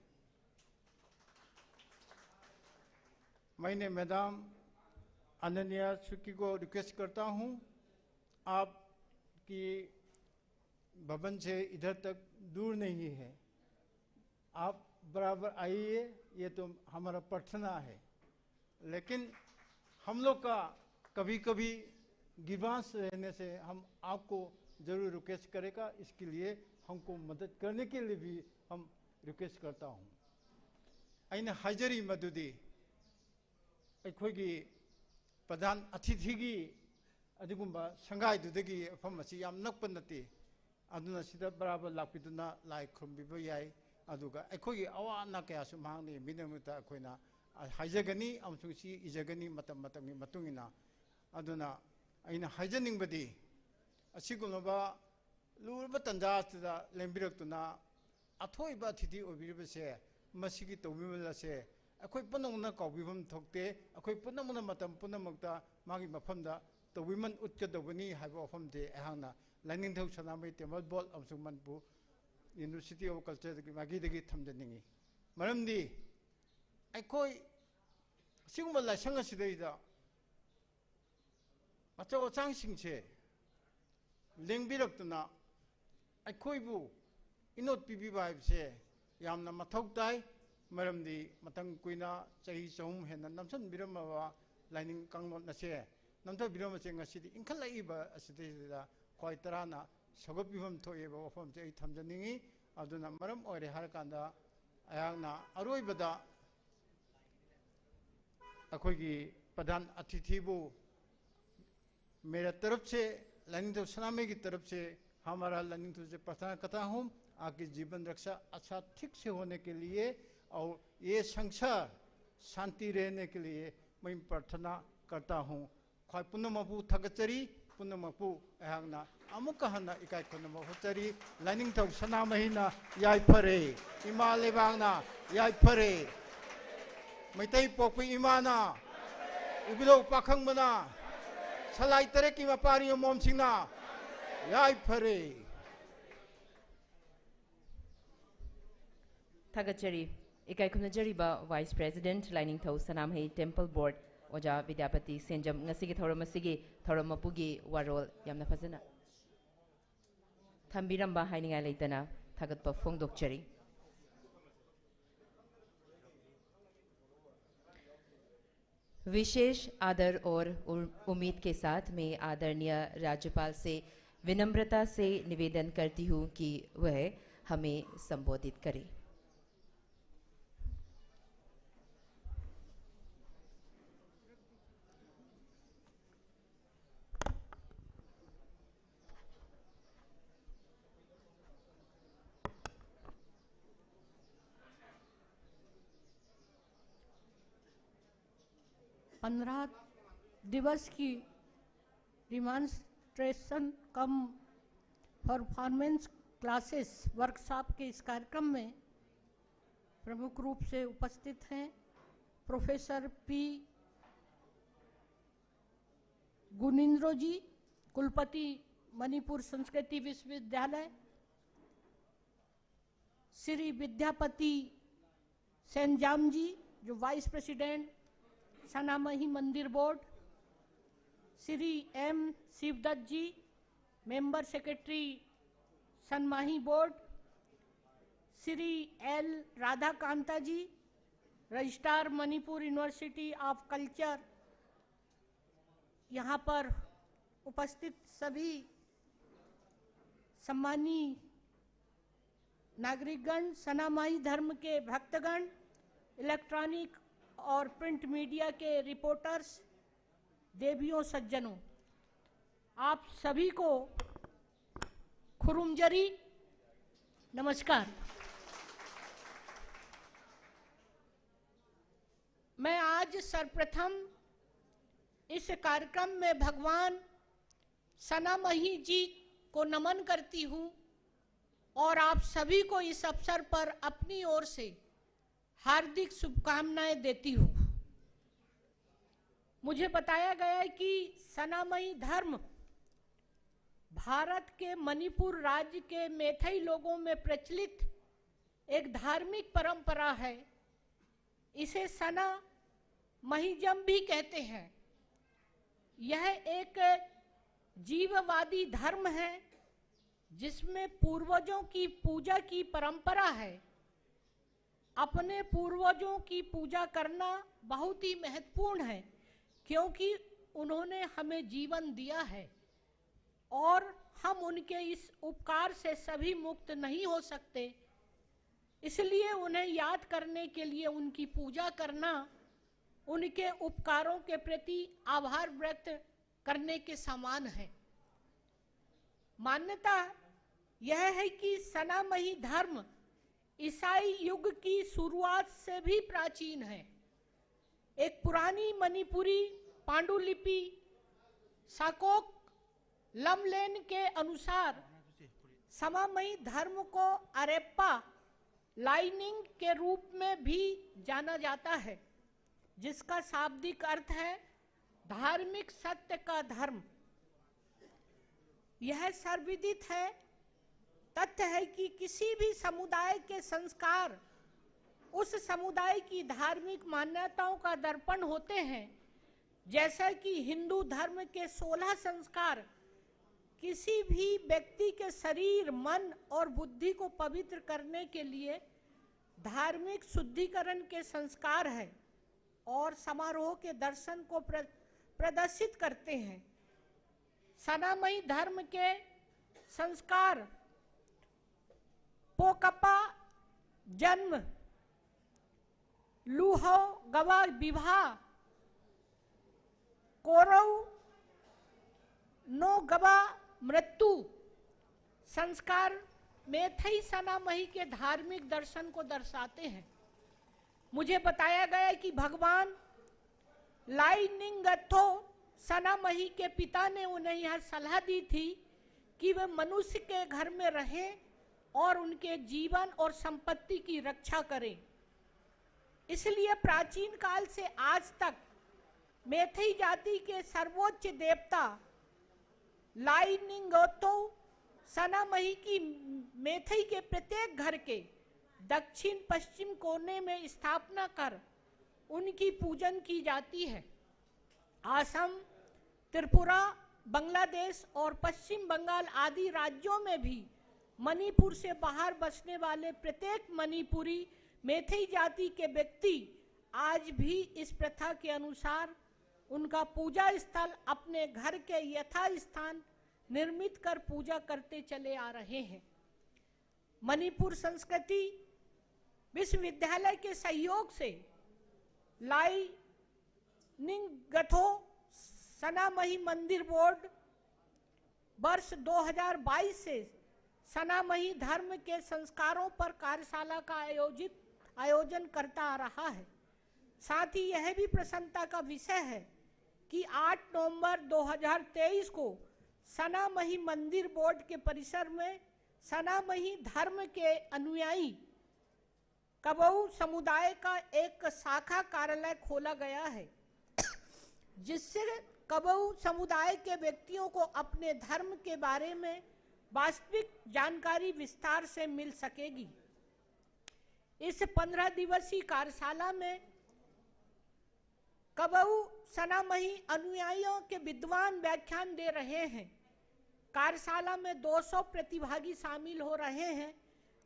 मैंने मैडम अनन्या सुकी को रिक्वेस्ट करता हूँ, आपकी भवन से इधर तक दूर नहीं है, आप बराबर आइए, ये तो हमारा प्रार्थना है। लेकिन हम लोग का कभी कभी ग्रीवेंस रहने से हम आपको जरूर रिक्वेस्ट करेगा, इसके लिए हमको मदद करने के लिए भी हम रिक्वेस्ट करता हूँ। ꯑꯩꯅ ꯍꯥꯏꯖꯔꯤ ꯃꯗꯨꯗꯤ ꯑꯩꯈꯣꯏꯒꯤ ꯄ꯭ꯔꯙꯥꯟ ꯑꯇꯤꯊꯤꯒꯤ ꯑꯗꯨꯒꯨꯝꯕ ꯁꯪꯒꯥꯏꯗꯨꯗꯒꯤ ꯃꯐꯝ ꯑꯁꯤ ꯌꯥꯝ ꯅꯛꯄ ꯅꯠꯇꯦ꯫ ꯑꯗꯨꯅ ꯁꯤꯗ ꯕꯔꯥꯕꯔ ꯂꯥꯛꯄꯤꯗꯨꯅ ꯂꯥꯏ ꯈꯨꯔꯨꯝꯕꯤꯕ ꯌꯥꯏ꯫ ꯑꯗꯨꯒ ꯑꯩꯈꯣꯏꯒꯤ ꯑꯋꯥ ꯑꯅꯥ ꯀꯌꯥꯁꯨ ꯃꯍꯥꯛꯅ ꯌꯦꯡꯕꯤꯅꯕꯗ ꯑꯩꯈꯣꯏꯅ ꯍꯥꯏꯖꯒꯅꯤ ꯑꯃꯁꯨꯡ ꯁꯤ ꯏꯖꯒꯅꯤ ꯃꯇꯝ ꯃꯇꯝꯒꯤ ꯃꯇꯨꯡ ꯏꯟꯅ꯫ ꯑꯗꯨꯅ ꯑꯩꯅ ꯍꯥꯏꯖꯅꯤꯡꯕꯗꯤ, ꯑꯁꯤꯒꯨꯝꯂꯕ ꯂꯨꯔꯕ ꯇꯥꯟꯖꯥ ꯑꯁꯤꯗ ꯂꯦꯡꯕꯤꯔꯛꯇꯨꯅ ꯑꯊꯣꯏꯕ ꯑꯊꯤꯊꯤ ꯑꯣꯏꯕꯤꯔꯤꯕꯁꯦ, ꯃꯁꯤꯒꯤ ꯇꯧꯕꯤꯃꯜ ꯑꯁꯦ ꯑꯩꯈꯣꯏ ꯄꯨꯝꯅꯃꯛꯅ ꯀꯥꯎꯕꯤꯐꯝ ꯊꯣꯛꯇꯦ꯫ ꯑꯩꯈꯣꯏ ꯄꯨꯝꯅꯃꯛꯅ ꯃꯇꯝ ꯄꯨꯝꯅꯃꯛꯇ ꯃꯥꯒꯤ ꯃꯐꯝꯗ ꯇꯧꯕꯤꯃꯜ ꯎꯠꯀꯗꯧꯕꯅꯤ ꯍꯥꯏꯕ ꯋꯥꯐꯝꯁꯦ ꯑꯩꯍꯥꯛꯅ ꯂꯥꯏꯅꯤꯡꯊꯧ ꯁꯅꯥꯃꯍꯤ Temple Board ꯑꯃꯁꯨꯡ ꯃꯅꯤꯄꯨꯔ University of Cultureꯗꯒꯤ ꯃꯥꯏꯀꯩꯗꯒꯤ ꯊꯝꯖꯅꯤꯡꯏ꯫ ꯃꯔꯝꯗꯤ ꯑꯩꯈꯣꯏ ꯑꯁꯤꯒꯨꯝꯕ ꯂꯥꯏꯁꯪ ꯑꯁꯤꯗꯩꯗ ꯑꯆꯧ ꯑꯆꯥꯡꯁꯤꯡꯁꯦ ꯂꯦꯡꯕꯤꯔꯛꯇꯨꯅ ꯑꯩꯈꯣꯏꯕꯨ ꯏꯅꯣꯠ ꯄꯤꯕꯤꯕ ꯍꯥꯏꯕꯁꯦ ꯌꯥꯝꯅ ꯃꯊꯧ ꯇꯥꯏ꯫ ꯃꯔꯝꯗꯤ ꯃꯇꯝ ꯀꯨꯏꯅ, ꯆꯍꯤ ꯆꯍꯨꯝ ꯍꯦꯟꯅ ꯅꯝꯁꯤꯟꯕꯤꯔꯝꯃꯕ ꯂꯥꯏꯅꯤꯡ ꯀꯥꯡꯂꯣꯟ ꯑꯁꯦ, ꯅꯝꯊꯕꯤꯔꯝꯕꯁꯦ ꯉꯁꯤꯗꯤ ꯏꯟꯈꯠꯂꯛꯏꯕ ꯑꯁꯤꯗꯩꯁꯤꯗ ꯈ꯭ꯋꯥꯏ ꯇꯔꯥꯅ ꯁꯧꯒꯠꯄꯤꯐꯝ ꯊꯣꯛꯑꯦꯕ ꯋꯥꯐꯝꯁꯦ ꯑꯩ ꯊꯝꯖꯅꯤꯡꯉꯤ꯫ ꯑꯗꯨꯅ ꯃꯔꯝ ꯑꯣꯏꯔꯦ ꯍꯥꯏꯔꯀꯥꯟꯗ ꯑꯩꯍꯥꯛꯅ ꯑꯔꯣꯏꯕꯗ ꯑꯩꯈꯣꯏꯒꯤ ꯄ꯭ꯔꯙꯥꯟ ꯑꯇꯤꯊꯤꯕꯨ मेरा तरफ से, लाइनिंगथौ सनामही की तरफ से हमारा लाइनिंगथौ से प्रार्थना करता हूँ, आपकी जीवन रक्षा अच्छा ठीक से होने के लिए और ये संसार शांति रहने के लिए मैं प्रार्थना करता हूँ। ꯈ꯭ꯋꯥꯏ ꯄꯨꯝꯅꯃꯛꯄꯨ ꯊꯥꯒꯠꯆꯔꯤ, ꯄꯨꯝꯅꯃꯛꯄꯨ ꯑꯩꯍꯥꯛꯅ ꯑꯃꯨꯛꯀ ꯍꯟꯅ ꯏꯀꯥꯏ ꯈꯨꯝꯅꯕ ꯎꯠꯆꯔꯤ꯫ ꯂꯥꯏꯅꯤꯡꯊꯧ ꯁꯅꯥꯃꯍꯤꯅ ꯌꯥꯏꯐꯔꯦ, ꯏꯃꯥ ꯂꯩꯕꯥꯛꯅ ꯌꯥꯏꯐꯔꯦ, ꯃꯩꯇꯩ ꯄꯣꯛꯄ ꯏꯃꯥꯅ, ꯏꯕꯨꯙꯧ ꯄꯥꯈꯪꯕꯅ, ꯁꯂꯥꯏ ꯇꯔꯦꯠꯀꯤ ꯃꯄꯥꯔꯤ ꯃꯃꯣꯝꯁꯤꯡꯅ ꯌꯥꯏꯐꯔꯦ꯫ ꯊꯥꯒꯠꯆꯔꯤ꯫ ꯏꯀꯥꯏ ꯈꯨꯝꯅꯖꯔꯤꯕ Vice President, ꯂꯥꯏꯅꯤꯡꯊꯧ ꯁꯅꯥꯃꯍꯤ Temple Board, ꯑꯣꯖꯥ ꯕꯤꯗ꯭ꯌꯥꯄꯇꯤ ꯁꯦꯟꯖꯝ, ꯉꯁꯤꯒꯤ ꯊꯧꯔꯝ ꯑꯁꯤꯒꯤ ꯊꯧꯔꯝ ꯃꯄꯨꯒꯤ ꯋꯥꯔꯣꯜ ꯌꯥꯝꯅ ꯐꯖꯅ ꯊꯝꯕꯤꯔꯝꯕ ꯍꯥꯏꯅꯤꯡꯉꯥꯏ ꯂꯩꯇꯅ ꯊꯥꯒꯠꯄ ꯐꯣꯡꯗꯣꯛꯆꯔꯤ꯫ विशेष आदर और उ-, उम्मीद के साथ मैं आदरणीय राज्यपाल से विनम्रता से निवेदन करती हूँ कि वह हमें संबोधित करें। पंद्रह दिवस की डिमॉन्स्ट्रेशन कम परफॉर्मेंस क्लासेस वर्कशॉप के इस कार्यक्रम में प्रमुख रूप से उपस्थित हैं प्रोफेसर पी गुनिंद्रो जी, कुलपति मणिपुर संस्कृति विश्वविद्यालय, श्री विद्यापति सेंजाम जी, जो vice president Sanamahi Mandir board, Shri M Shivdatt ji, member secretary Sanamahi board, Shri L Radhakanta ji, registrar Manipur university of culture, यहाँ पर उपस्थित सभी सम्मानी नागरिकगण, सनामाही धर्म के भक्तगण, इलेक्ट्रॉनिक और प्रिंट मीडिया के रिपोर्टर्स, देवियों सज्जनों, आप सभी को खुरुमजरी नमस्कार। मैं आज सर्वप्रथम इस कार्यक्रम में भगवान सनामही जी को नमन करती हूँ और आप सभी को इस अवसर पर अपनी ओर से हार्दिक शुभकामनाएं देती हूँ। मुझे बताया गया है कि सनामही धर्म भारत के मणिपुर राज्य के मैथई लोगों में प्रचलित एक धार्मिक परंपरा है। इसे सना महिजम भी कहते हैं। यह एक जीववादी धर्म है जिसमें पूर्वजों की पूजा की परंपरा है। अपने पूर्वजों की पूजा करना बहुत ही महत्वपूर्ण है, क्योंकि उन्होंने हमें जीवन दिया है और हम उनके इस उपकार से सभी मुक्त नहीं हो सकते। इसलिए उन्हें याद करने के लिए उनकी पूजा करना उनके उपकारों के प्रति आभार व्यक्त करने के समान है। मान्यता यह है कि सनामही धर्म ईसाई युग की शुरुआत से भी प्राचीन है। एक पुरानी मणिपुरी पांडुलिपि साकोक लमलेन के अनुसार समामही धर्म को अरेप्पा लाइनिंग के रूप में भी जाना जाता है, जिसका शाब्दिक अर्थ है धार्मिक सत्य का धर्म। यह सर्वविदित है, तथ्य है कि किसी भी समुदाय के संस्कार उस समुदाय की धार्मिक मान्यताओं का दर्पण होते हैं। जैसा कि हिंदू धर्म के सोलह संस्कार किसी भी व्यक्ति के शरीर, मन और बुद्धि को पवित्र करने के लिए धार्मिक शुद्धिकरण के संस्कार है और समारोह के दर्शन को प्र-, प्रदर्शित करते हैं। सनामही धर्म के संस्कार पोकपा जन्म, लूहो गवा विवाह, कोरव नो गवा मृत्यु संस्कार मेथई सनामही के धार्मिक दर्शन को दर्शाते हैं। मुझे बताया गया कि भगवान लाइनिंगथो सनामही के पिता ने उन्हें यह सलाह दी थी कि वे मनुष्य के घर में रहें और उनके जीवन और संपत्ति की रक्षा करें। इसलिए प्राचीन काल से आज तक मेथई जाति के सर्वोच्च देवता लाइनिंगोतो सनामही की मेथई के प्रत्येक घर के दक्षिण पश्चिम कोने में स्थापना कर उनकी पूजन की जाती है। आसाम, त्रिपुरा, बांग्लादेश और पश्चिम बंगाल आदि राज्यों में भी मणिपुर से बाहर बसने वाले प्रत्येक मणिपुरी मेथई जाति के व्यक्ति आज भी इस प्रथा के अनुसार उनका पूजा स्थल अपने घर के यथास्थान निर्मित कर पूजा करते चले आ रहे हैं। मणिपुर संस्कृति विश्वविद्यालय के सहयोग से लाइनिंगथो सनामही मंदिर बोर्ड वर्ष दो हज़ार बाईस से सनामही धर्म के संस्कारों पर कार्यशाला का आयोजित, आयोजन करता आ रहा है। साथ ही यह भी प्रसन्नता का विषय है कि आठ नवंबर दो हज़ार तेईस को सनामही मंदिर बोर्ड के परिसर में सनामही धर्म के अनुयायी कबऊ समुदाय का एक शाखा कार्यालय खोला गया है, जिससे कबऊ समुदाय के व्यक्तियों को अपने धर्म के बारे में वास्तविक जानकारी विस्तार से मिल सकेगी। इस पन्द्रह दिवसीय कार्यशाला में कबऊ सनामही अनुयायियों के विद्वान व्याख्यान दे रहे हैं। कार्यशाला में दो सौ प्रतिभागी शामिल हो रहे हैं,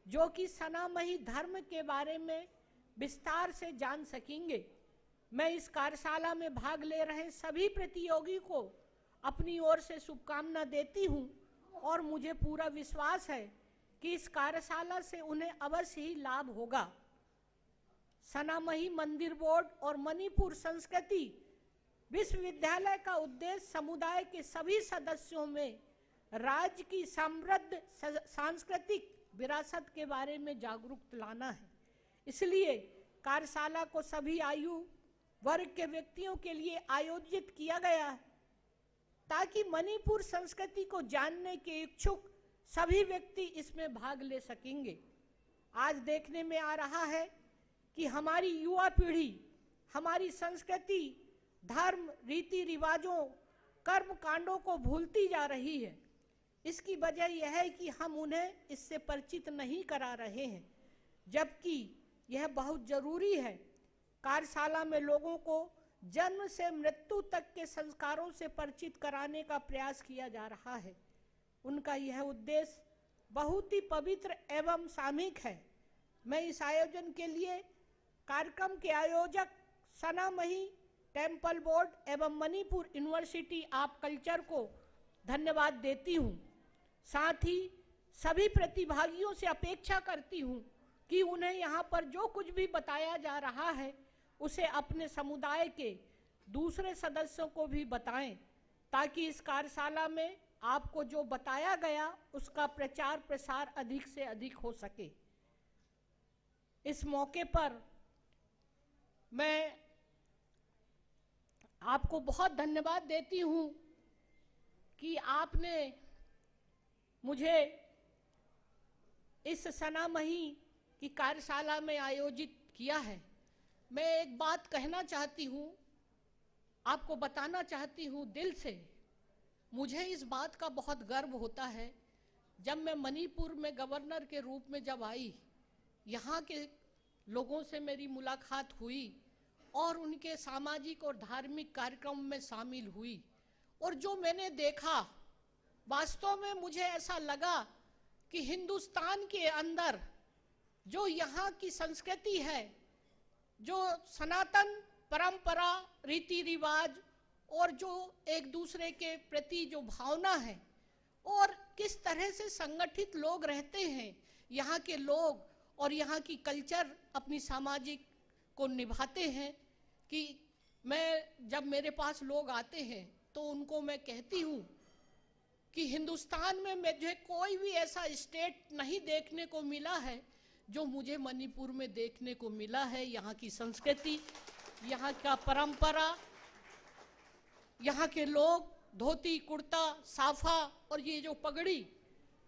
जो कि सनामही धर्म के बारे में विस्तार से जान सकेंगे। मैं इस कार्यशाला में भाग ले रहे सभी प्रतियोगी को अपनी ओर से शुभकामना देती हूँ और मुझे पूरा विश्वास है कि इस कार्यशाला से उन्हें अवश्य ही लाभ होगा। सनामही मंदिर बोर्ड और मणिपुर संस्कृति विश्वविद्यालय का उद्देश्य समुदाय के सभी सदस्यों में राज्य की समृद्ध स-, सांस्कृतिक विरासत के बारे में जागरूक लाना है। इसलिए कार्यशाला को सभी आयु वर्ग के व्यक्तियों के लिए आयोजित किया गया है, ताकि मणिपुर संस्कृति को जानने के इच्छुक सभी व्यक्ति इसमें भाग ले सकेंगे। आज देखने में आ रहा है कि हमारी युवा पीढ़ी हमारी संस्कृति, धर्म, रीति रिवाजों, कर्म कांडों को भूलती जा रही है। इसकी वजह यह है कि हम उन्हें इससे परिचित नहीं करा रहे हैं, जबकि यह बहुत जरूरी है। कार्यशाला में लोगों को जन्म से मृत्यु तक के संस्कारों से परिचित कराने का प्रयास किया जा रहा है। उनका यह उद्देश्य बहुत ही पवित्र एवं सामूहिक है। मैं इस आयोजन के लिए कार्यक्रम के आयोजक सनामही टेम्पल बोर्ड एवं मणिपुर यूनिवर्सिटी ऑफ कल्चर को धन्यवाद देती हूँ। साथ ही सभी प्रतिभागियों से अपेक्षा करती हूँ कि उन्हें यहाँ पर जो कुछ भी बताया जा रहा है, उसे अपने समुदाय के दूसरे सदस्यों को भी बताएं, ताकि इस कार्यशाला में आपको जो बताया गया, उसका प्रचार प्रसार अधिक से अधिक हो सके। इस मौके पर मैं आपको बहुत धन्यवाद देती हूँ कि आपने मुझे इस सनामही की कार्यशाला में आयोजित किया है। मैं एक बात कहना चाहती हूँ, आपको बताना चाहती हूँ दिल से, मुझे इस बात का बहुत गर्व होता है। जब मैं मणिपुर में गवर्नर के रूप में जब आई, यहाँ के लोगों से मेरी मुलाकात हुई और उनके सामाजिक और धार्मिक कार्यक्रम में शामिल हुई, और जो मैंने देखा, वास्तव में मुझे ऐसा लगा कि हिंदुस्तान के अंदर जो यहाँ की संस्कृति है, जो सनातन परंपरा, रीति रिवाज और जो एक दूसरे के प्रति जो भावना है और किस तरह से संगठित लोग रहते हैं, यहाँ के लोग, और यहाँ की कल्चर अपनी सामाजिक को निभाते हैं कि मैं, जब मेरे पास लोग आते हैं तो उनको मैं कहती हूँ कि हिंदुस्तान में मुझे कोई भी ऐसा स्टेट नहीं देखने को मिला है जो मुझे मणिपुर में देखने को मिला है। यहाँ की संस्कृति, यहाँ का परंपरा, यहाँ के लोग, धोती कुर्ता साफा और ये जो पगड़ी,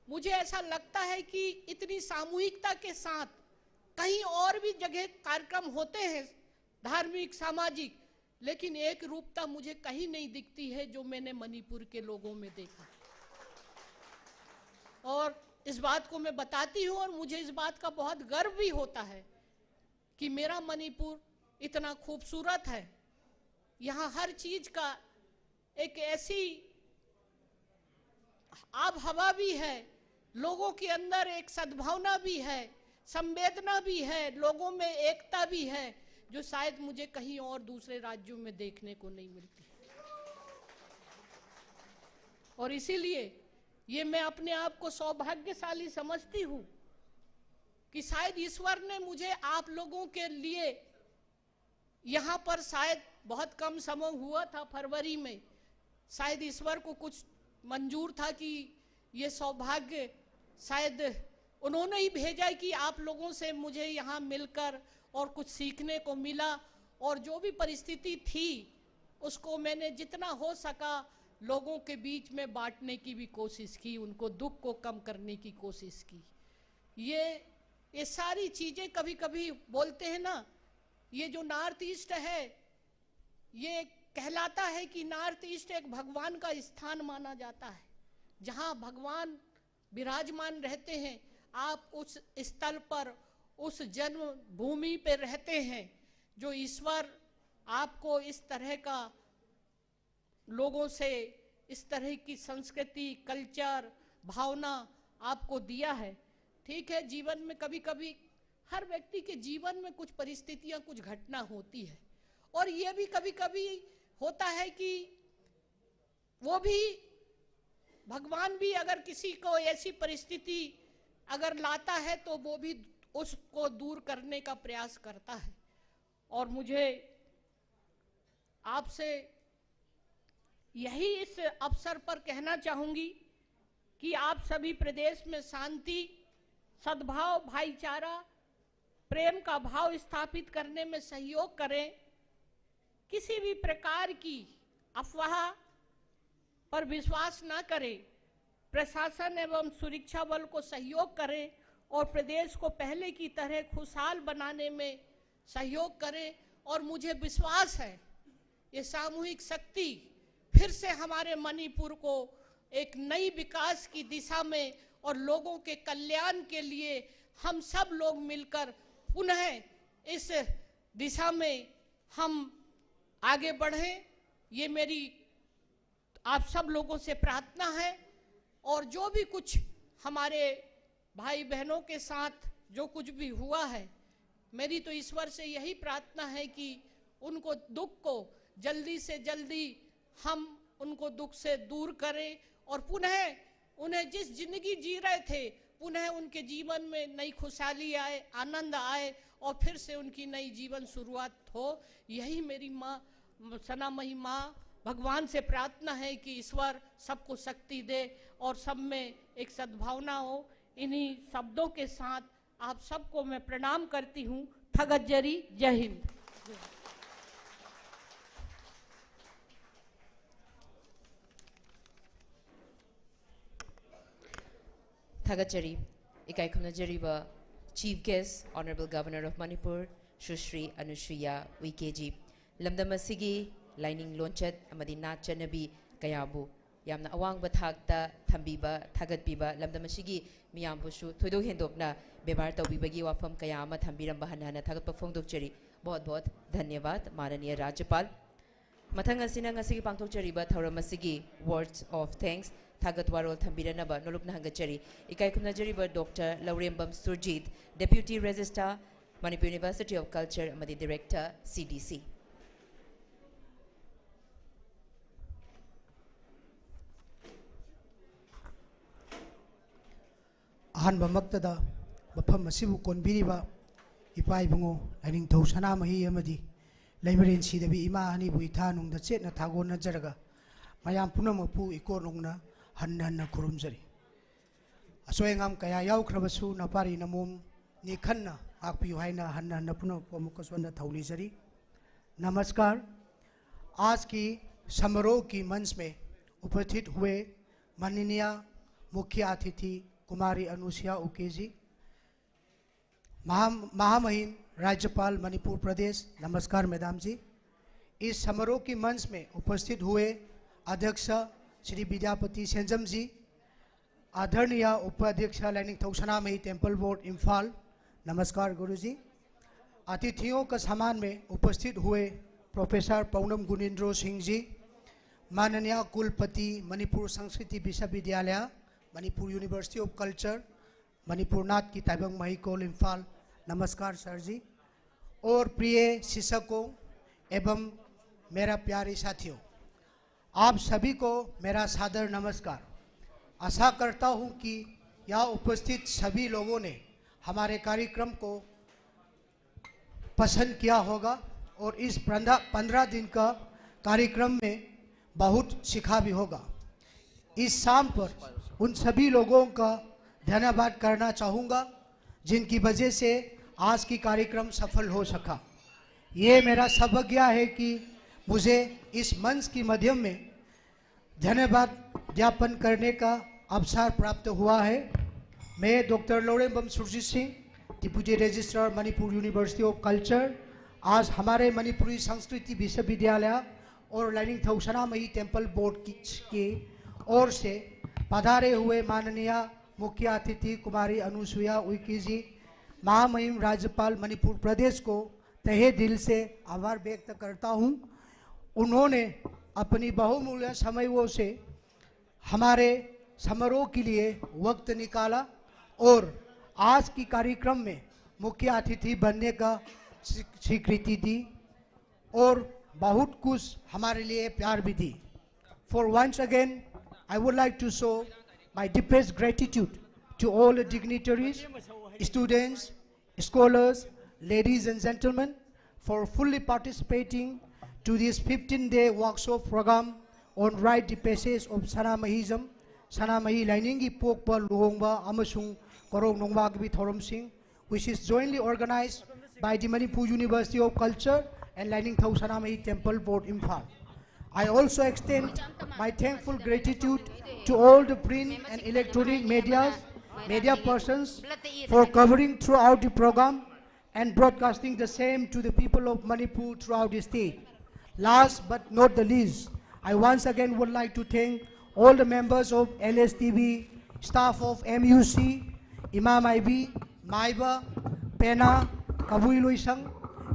मुझे ऐसा लगता है कि इतनी सामूहिकता के साथ कहीं और भी जगह कार्यक्रम होते हैं, धार्मिक, सामाजिक, लेकिन एक रूपता मुझे कहीं नहीं दिखती है जो मैंने मणिपुर के लोगों में देखा। और इस बात को मैं बताती हूँ और मुझे इस बात का बहुत गर्व भी होता है कि मेरा मणिपुर इतना खूबसूरत है। यहाँ हर चीज का एक ऐसी आब हवा भी है, लोगों के अंदर एक सद्भावना भी है, संवेदना भी है, लोगों में एकता भी है, जो शायद मुझे कहीं और दूसरे राज्यों में देखने को नहीं मिलती। और इसीलिए ये मैं अपने आप को सौभाग्यशाली समझती हूँ कि शायद ईश्वर ने मुझे आप लोगों के लिए यहाँ पर, शायद बहुत कम समय हुआ था फरवरी में, शायद ईश्वर को कुछ मंजूर था कि ये सौभाग्य शायद उन्होंने ही भेजा है कि आप लोगों से मुझे यहाँ मिलकर और कुछ सीखने को मिला और जो भी परिस्थिति थी, उसको मैंने जितना हो सका लोगों के बीच में बांटने की भी कोशिश की, उनको दुख को कम करने की कोशिश की। ये ये सारी चीज़ें कभी कभी बोलते हैं ना, ये जो नॉर्थ ईस्ट है, ये कहलाता है कि नॉर्थ ईस्ट एक भगवान का स्थान माना जाता है, जहाँ भगवान विराजमान रहते हैं। आप उस स्थल पर, उस जन्मभूमि पर रहते हैं, जो ईश्वर आपको इस तरह का, लोगों से इस तरह की संस्कृति, कल्चर, भावना आपको दिया है। ठीक है, जीवन में कभी कभी हर व्यक्ति के जीवन में कुछ परिस्थितियां, कुछ घटना होती है, और ये भी कभी कभी होता है कि वो भी, भगवान भी अगर किसी को ऐसी परिस्थिति अगर लाता है, तो वो भी उसको दूर करने का प्रयास करता है। और मुझे आपसे यही इस अवसर पर कहना चाहूँगी कि आप सभी प्रदेश में शांति, सद्भाव, भाईचारा, प्रेम का भाव स्थापित करने में सहयोग करें। किसी भी प्रकार की अफवाह पर विश्वास न करें, प्रशासन एवं सुरक्षा बल को सहयोग करें और प्रदेश को पहले की तरह खुशहाल बनाने में सहयोग करें। और मुझे विश्वास है, ये सामूहिक शक्ति फिर से हमारे मणिपुर को एक नई विकास की दिशा में और लोगों के कल्याण के लिए हम सब लोग मिलकर पुनः इस दिशा में हम आगे बढ़ें। ये मेरी आप सब लोगों से प्रार्थना है। और जो भी कुछ हमारे भाई बहनों के साथ जो कुछ भी हुआ है, मेरी तो ईश्वर से यही प्रार्थना है कि उनको दुख को जल्दी से जल्दी हम उनको दुख से दूर करें और पुनः उन्हें जिस जिंदगी जी रहे थे, पुनः उनके जीवन में नई खुशहाली आए, आनंद आए और फिर से उनकी नई जीवन शुरुआत हो। यही मेरी माँ, सनामही माँ, भगवान से प्रार्थना है कि ईश्वर सबको शक्ति दे और सब में एक सद्भावना हो। इन्हीं शब्दों के साथ आप सबको मैं प्रणाम करती हूँ। थगत जरी। जय हिंद। ꯊꯥꯒꯠꯆꯔꯤ꯫ ꯏꯀꯥꯏ ꯈꯨꯝꯅꯖꯔꯤꯕ Chief Guest, Honorable Governor of Manipur, ꯁꯨꯁ꯭ꯔꯤ ꯑꯅꯨꯁꯨꯏꯌꯥ ꯎꯏꯀꯦꯖꯤ꯫ ꯂꯝꯗꯝ ꯑꯁꯤꯒꯤ ꯂꯥꯏꯅꯤꯡ ꯂꯣꯟꯆꯠ ꯑꯃꯗꯤ ꯅꯥꯠ ꯆꯠꯅꯕꯤ ꯀꯌꯥꯕꯨ ꯌꯥꯝꯅ ꯑꯋꯥꯡꯕ ꯊꯥꯛꯇ ꯊꯝꯕꯤꯕ, ꯊꯥꯒꯠꯄꯤꯕ, ꯂꯝꯗꯝ ꯑꯁꯤꯒꯤ ꯃꯤꯌꯥꯝꯕꯨꯁꯨ ꯊꯣꯏꯗꯣꯛ ꯍꯦꯟꯗꯣꯛꯅ ꯕꯦꯕꯥꯔ ꯇꯧꯕꯤꯕꯒꯤ ꯋꯥꯐꯝ ꯀꯌꯥ ꯑꯃ ꯊꯝꯕꯤꯔꯝꯕ ꯍꯟꯅ ꯍꯟꯅ ꯊꯥꯒꯠꯄ ꯐꯣꯡꯗꯣꯛꯆꯔꯤ꯫ ꯕꯣꯠ ꯕꯣꯠ ꯙꯟꯌꯕꯥꯗ, ꯃꯥꯅꯅꯤꯌ ꯔꯥꯖ꯭ꯌꯄꯥꯜ꯫ ꯃꯊꯪ ꯑꯁꯤꯅ ꯉꯁꯤꯒꯤ ꯄꯥꯡꯊꯣꯛꯆꯔꯤꯕ ꯊꯧꯔꯝ ꯑꯁꯤꯒꯤ Words of Thanks, ꯊꯥꯒꯠ ꯋꯥꯔꯣꯜ ꯊꯝꯕꯤꯔꯅꯕ ꯅꯣꯂꯨꯛꯅ ꯍꯪꯒꯠꯆꯔꯤ꯫ ꯏꯀꯥꯏ ꯈꯨꯝꯅꯖꯔꯤꯕ doctor Lourembam Surjit, Deputy Registrar, Manipur University of Culture ꯑꯃꯗꯤ Director, C D C꯫ ꯑꯍꯥꯟꯕꯃꯛꯇꯗ ꯃꯐꯝ ꯑꯁꯤꯕꯨ ꯀꯣꯟꯕꯤꯔꯤꯕ ꯏꯄꯥ ꯏꯕꯨꯡꯉꯣ ꯂꯥꯏꯅꯤꯡꯊꯧ ꯁꯅꯥꯃꯍꯤ ꯑꯃꯗꯤ ꯂꯩꯃꯔꯦꯟ ꯁꯤꯗꯕꯤ ꯏꯃꯥ ꯑꯅꯤꯕꯨ ꯏꯊꯥ ꯅꯨꯡꯗ ꯆꯦꯠꯅ ꯊꯥꯒꯣꯟꯅꯖꯔꯒ ꯃꯌꯥꯝ ꯄꯨꯝꯅꯃꯛꯄꯨ ꯏꯀꯣꯟ ꯅꯧꯅ ꯍꯟꯅ ꯍꯟꯅ ꯈꯨꯔꯨꯝꯖꯔꯤ꯫ ꯑꯁꯣꯏ ꯑꯉꯥꯝ ꯀꯌꯥ ꯌꯥꯎꯈ꯭ꯔꯕꯁꯨ ꯅꯄꯥꯔꯤ ꯅꯃꯣꯝꯅꯤ ꯈꯟꯅ ꯉꯥꯛꯄꯤꯌꯨ ꯍꯥꯏꯅ ꯍꯟꯅ ꯍꯟꯅ ꯄꯨꯝꯅꯃꯛꯄꯨ ꯑꯃꯨꯛꯀꯁꯨ ꯍꯟꯅ ꯊꯧꯅꯤꯖꯔꯤ꯫ नमस्कार। आज की समारोह की मंच में उपस्थित हुए माननीय मुख्य अतिथि कुमारी अनुसुईया उइके जी, महा-, महामहिम राज्यपाल मणिपुर प्रदेश, नमस्कार मैडम जी। इस समारोह की मंच में उपस्थित हुए अध्यक्ष श्री विद्यापति सेंजम जी, आदरणीय उपाध्यक्ष लाइनिंगथौ सनामही टेम्पल बोर्ड इम्फाल, नमस्कार गुरुजी। अतिथियों का सम्मान में उपस्थित हुए प्रोफेसर पौनम गुणेंद्र सिंह जी, माननीय कुलपति मणिपुर संस्कृति विश्वविद्यालय, Manipur university of culture, Manipur नाथ की ताइबंग महीकोल इम्फाल, नमस्कार सर जी। और प्रिय शिक्षकों एवं मेरा प्यारे साथियों, आप सभी को मेरा सादर नमस्कार। आशा करता हूँ कि यहाँ उपस्थित सभी लोगों ने हमारे कार्यक्रम को पसंद किया होगा और इस पंद्रह, पंद्रह दिन का कार्यक्रम में बहुत सीखा भी होगा। इस शाम पर उन सभी लोगों का धन्यवाद करना चाहूँगा, जिनकी वजह से आज की कार्यक्रम सफल हो सका। ये मेरा सौभाग्य है कि मुझे इस मंच के माध्यम में धन्यवाद ज्ञापन करने का अवसर प्राप्त हुआ है। मैं doctor Laurembam Surjit Singh, deputy registrar Manipur university of culture, आज हमारे मणिपुरी संस्कृति विश्वविद्यालय और लाइनिंगथौ सनामही टेम्पल बोर्ड की, की ओर से पधारे हुए माननीय मुख्य अतिथि कुमारी अनुसुईया उइके जी, महामहिम राज्यपाल मणिपुर प्रदेश को तहे दिल से आभार व्यक्त करता हूँ। उन्होंने अपनी बहुमूल्य समयों से हमारे समारोह के लिए वक्त निकाला और आज की कार्यक्रम में मुख्य अतिथि बनने का स्वी-, स्वीकृति दी और बहुत कुछ हमारे लिए प्यार भी दी। For once again, I would like to show my deepest gratitude to all the dignitaries, students, scholars, ladies and gentlemen, for fully participating to this fifteen-day workshop program on rite de passage of Sanamahism, ꯁꯅꯥꯃꯍꯤ ꯂꯥꯏꯅꯤꯡꯒꯤ ꯄꯣꯛꯄ, ꯂꯨꯍꯣꯡꯕ ꯑꯃꯁꯨꯡ ꯀꯣꯔꯧ ꯅꯣꯡꯃꯥꯒꯤ ꯊꯧꯔꯝꯁꯤꯡ, which is jointly organized by the Manipur University of Culture and Lainingthou Sanamahi Temple Board, Imphal. I also extend my thankful gratitude to all the print and electronic medias, media persons for covering throughout the program and broadcasting the same to the people of Manipur throughout the state. Last but not the least, I once again would like to thank all the members of L S T V, staff of M U C, Imam I B, Maiba, Pena, Kabui Luisang,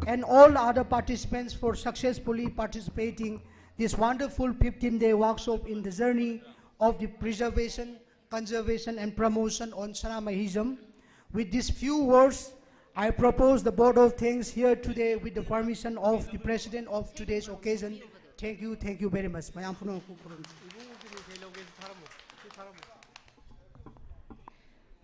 and all other participants for successfully participating this wonderful fifteen-day workshop in the journey of the preservation, conservation, and promotion on Sanamahism. With these few words, I propose the vote of thanks here today with the permission of the president of today's occasion. Thank you, thank you very much. ꯃꯌꯥꯝ ꯄꯨꯝꯅꯃꯛꯄꯨ ꯈꯨꯔꯨꯝꯖꯔꯤ꯫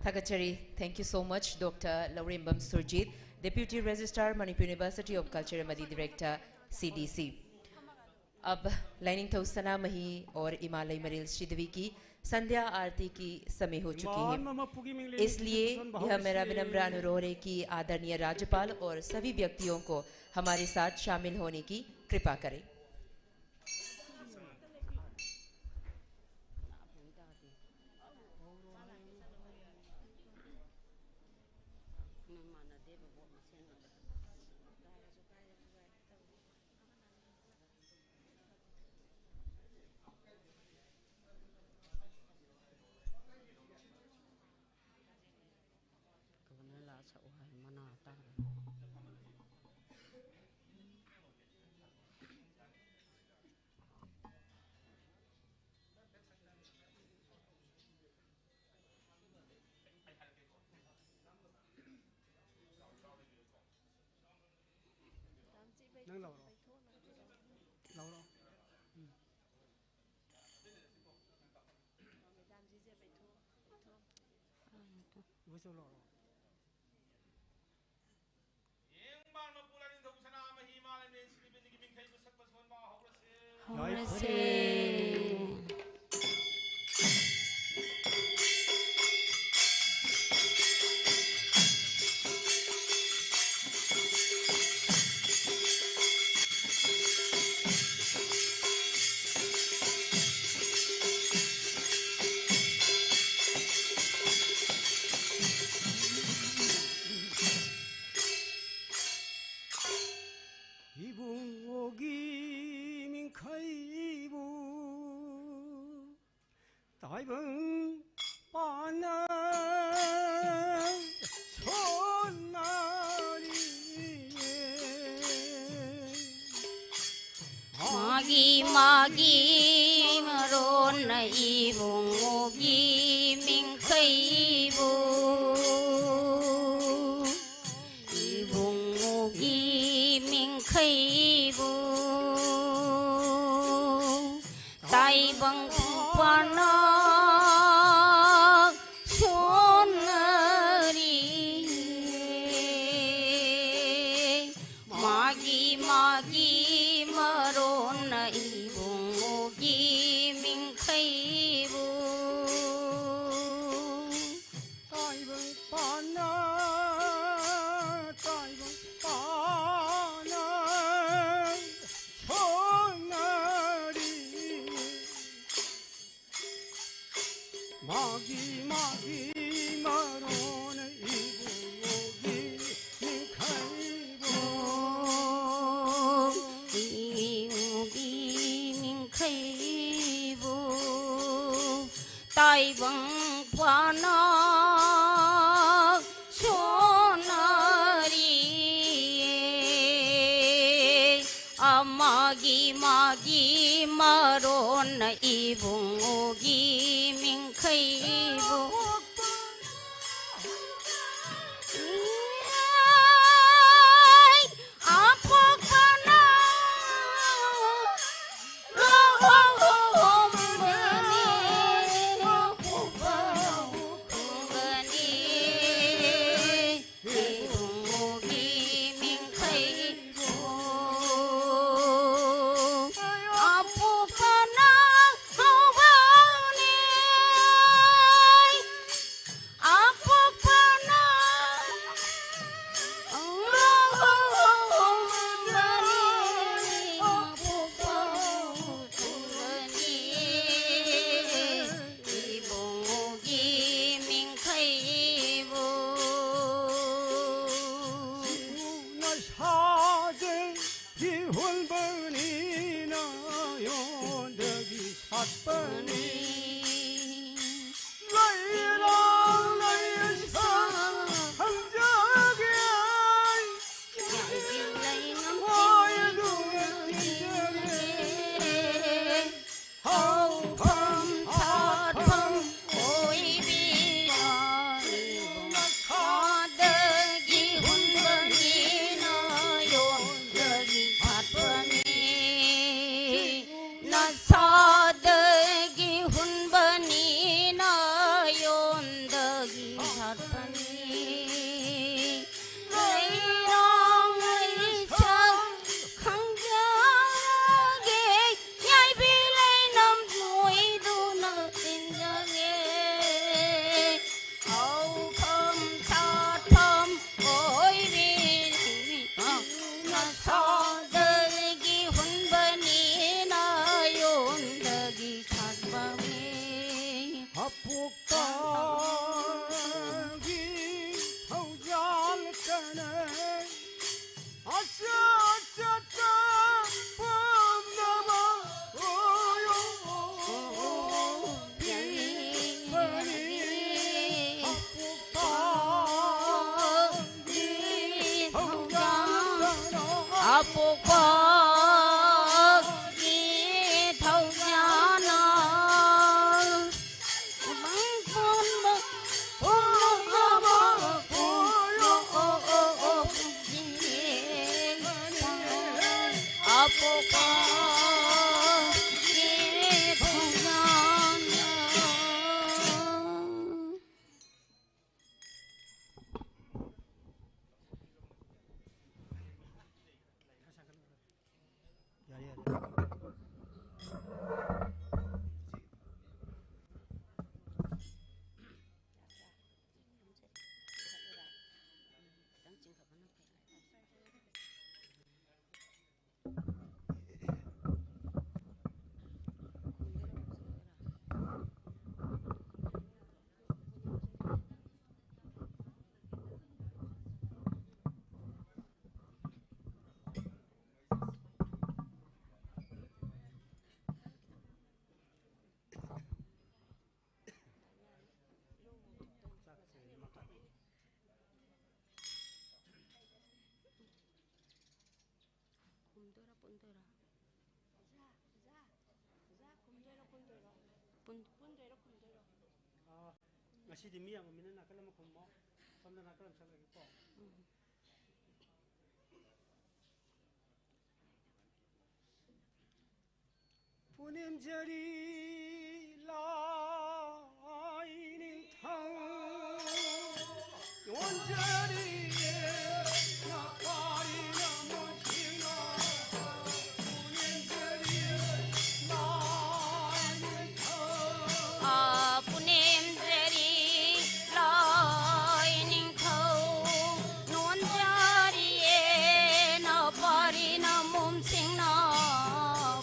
ꯊꯥꯒꯠꯆꯔꯤ꯫ Thank you so much, Doctor Laurembam Surjit, Deputy Registrar, Manipur University of Culture ꯑꯃꯗꯤ Director, C D C꯫ अब लाइनिंगथौ सनामही और इमा लैमरेल श्रीदेवी की संध्या आरती की समय हो चुकी है, इसलिए यह मेरा विनम्र अनुरोध है कि आदरणीय राज्यपाल और सभी व्यक्तियों को हमारे साथ शामिल होने की कृपा करें। ꯒꯕꯔꯅꯔ ꯂꯥꯛꯑ ꯁꯛꯎ ꯍꯥꯏ, ꯃꯅꯥ ꯇꯥꯔꯦ꯫ ꯅꯪ ꯂꯧꯔꯣ꯫ ꯂꯧꯔꯣ꯫ ꯎꯝ꯫ ꯏꯕꯣꯆꯧ ꯂꯧꯔꯣ꯫ ꯌꯦꯡ ꯃꯥꯟ ꯃꯄꯨ ꯂꯥꯏꯅꯤꯡꯊꯧ ꯁꯅꯥꯃꯍꯤ ꯃꯥꯂꯦꯝꯂꯦꯟ ꯁꯤꯕꯤꯕꯤꯒꯤ ꯃꯤꯡꯈꯩꯕꯨ ꯁꯛ ꯍꯧꯔꯁꯦ꯫ ꯏꯕꯨꯡꯉꯣꯒꯤ ꯃꯤꯡꯈꯩꯕꯨ ꯇꯥꯏꯕꯪ ꯄꯥꯟꯅ ꯁꯣꯟꯅꯔꯤꯌꯦ꯫ ꯃꯥꯒꯤ ꯃꯥꯒꯤ ꯃꯔꯣꯟꯅ ꯏꯕꯨꯡꯉꯣꯒꯤ ꯃꯤꯡꯈꯩꯕꯨ, ꯏꯕꯨꯡꯉꯣꯒꯤ ꯃꯤꯡꯈꯩꯕꯨ ꯇꯥꯏꯕꯪ ꯄꯥꯟꯅ ꯁꯣꯟꯅꯔꯤꯌꯦ꯫ ꯃꯥꯒꯤ ꯃꯥꯒꯤ ꯃꯔꯣꯟꯅ ꯏꯕꯨꯡꯉꯣꯒꯤ ꯃꯤꯡꯈꯩꯕꯨ ꯇꯥꯏꯕꯪ ꯄꯥꯟꯅ, ꯇꯥꯏꯕꯪ ꯄꯥꯟꯅ ꯁꯣꯟꯅꯔꯤ꯫ ꯃꯥꯒꯤ ꯃꯥꯒꯤ ꯃꯔꯣꯟ ꯏꯕꯨꯡꯉꯣꯒꯤ ꯏꯕꯨꯡꯉꯣꯒꯤ ꯃꯤꯡꯈꯩꯕꯨ ꯏꯕꯨꯡꯉꯣꯒꯤ ꯃꯤꯡꯈꯩꯕꯨ ꯅꯁꯥꯗꯒꯤ ꯍꯨꯟꯕꯅꯤꯅ ꯌꯣꯟꯗꯒꯤ ꯁꯥꯠꯄꯅꯤ꯫ ꯂꯩꯔꯥꯡ ꯂꯩꯁꯥ ꯈꯪꯖꯒꯦ꯫ ꯍꯥꯏꯗꯨꯅ ꯈꯪꯖꯒꯦ꯫ ꯍꯧꯐꯝ ꯊꯥꯐꯝ ꯑꯣꯏꯕꯤꯔꯣ꯫ ꯅꯁꯥꯗꯒꯤ ꯍꯨꯟꯕꯅꯤꯅ ꯌꯣꯟꯗꯒꯤ ꯁꯥꯠꯄꯅꯤ꯫ ꯅꯁꯥꯗꯒꯤ ꯍꯨꯟꯕꯅꯤꯅ ꯌꯣꯟꯗꯒꯤ ꯁꯥꯠꯄꯅꯤ꯫ ꯂꯩꯔꯥꯡ ꯂꯩꯁꯥ ꯈꯪꯖꯒꯦ, ꯌꯥꯏꯕꯤ ꯂꯩꯅꯝ ꯅꯣꯏꯗꯨꯅ ꯇꯤꯟꯖꯒꯦ꯫ ꯍꯧꯐꯝ ꯁꯥꯠꯐꯝ ꯑꯣꯏꯕꯤꯔꯤ, ꯅꯁꯥꯗꯒꯤ ꯍꯨꯟꯕꯅꯤꯅ ꯌꯣꯟꯗꯒꯤ ꯁꯥꯠꯄꯅꯤ꯫ ꯍꯥꯄꯣꯛꯄꯒꯤ ꯊꯧꯖꯥꯜ ꯀꯅꯩ꯫ ꯑꯄꯣꯛꯄꯒꯤ ꯊꯧꯖꯥꯅ ꯄꯨꯟꯗꯣꯏꯔꯣ? ꯄꯨꯟ- ꯉꯁꯤꯗꯤ ꯃꯤ ꯌꯥꯝꯃꯃꯤꯅ ꯅꯥꯀꯜ ꯑꯃ ꯈꯨꯝꯃꯣ, ꯁꯣꯝꯗ ꯅꯥꯀꯜ ꯑꯃ ꯆꯠꯂꯒꯦꯀꯣ꯫ ꯎꯝ꯫ ꯄꯨꯅꯦꯝꯖꯔꯤ ꯂꯥꯏ ꯅꯤꯡꯊꯧ ꯌꯣꯟꯖꯔꯤ꯫ ꯄꯨꯅꯦꯝꯖꯔꯤ ꯂꯥꯏ ꯅꯤꯡꯊꯧ ꯅꯣꯟꯖꯔꯤꯌꯦ ꯅꯄꯥꯔꯤ ꯅꯃꯨꯝꯁꯤꯡꯅ꯫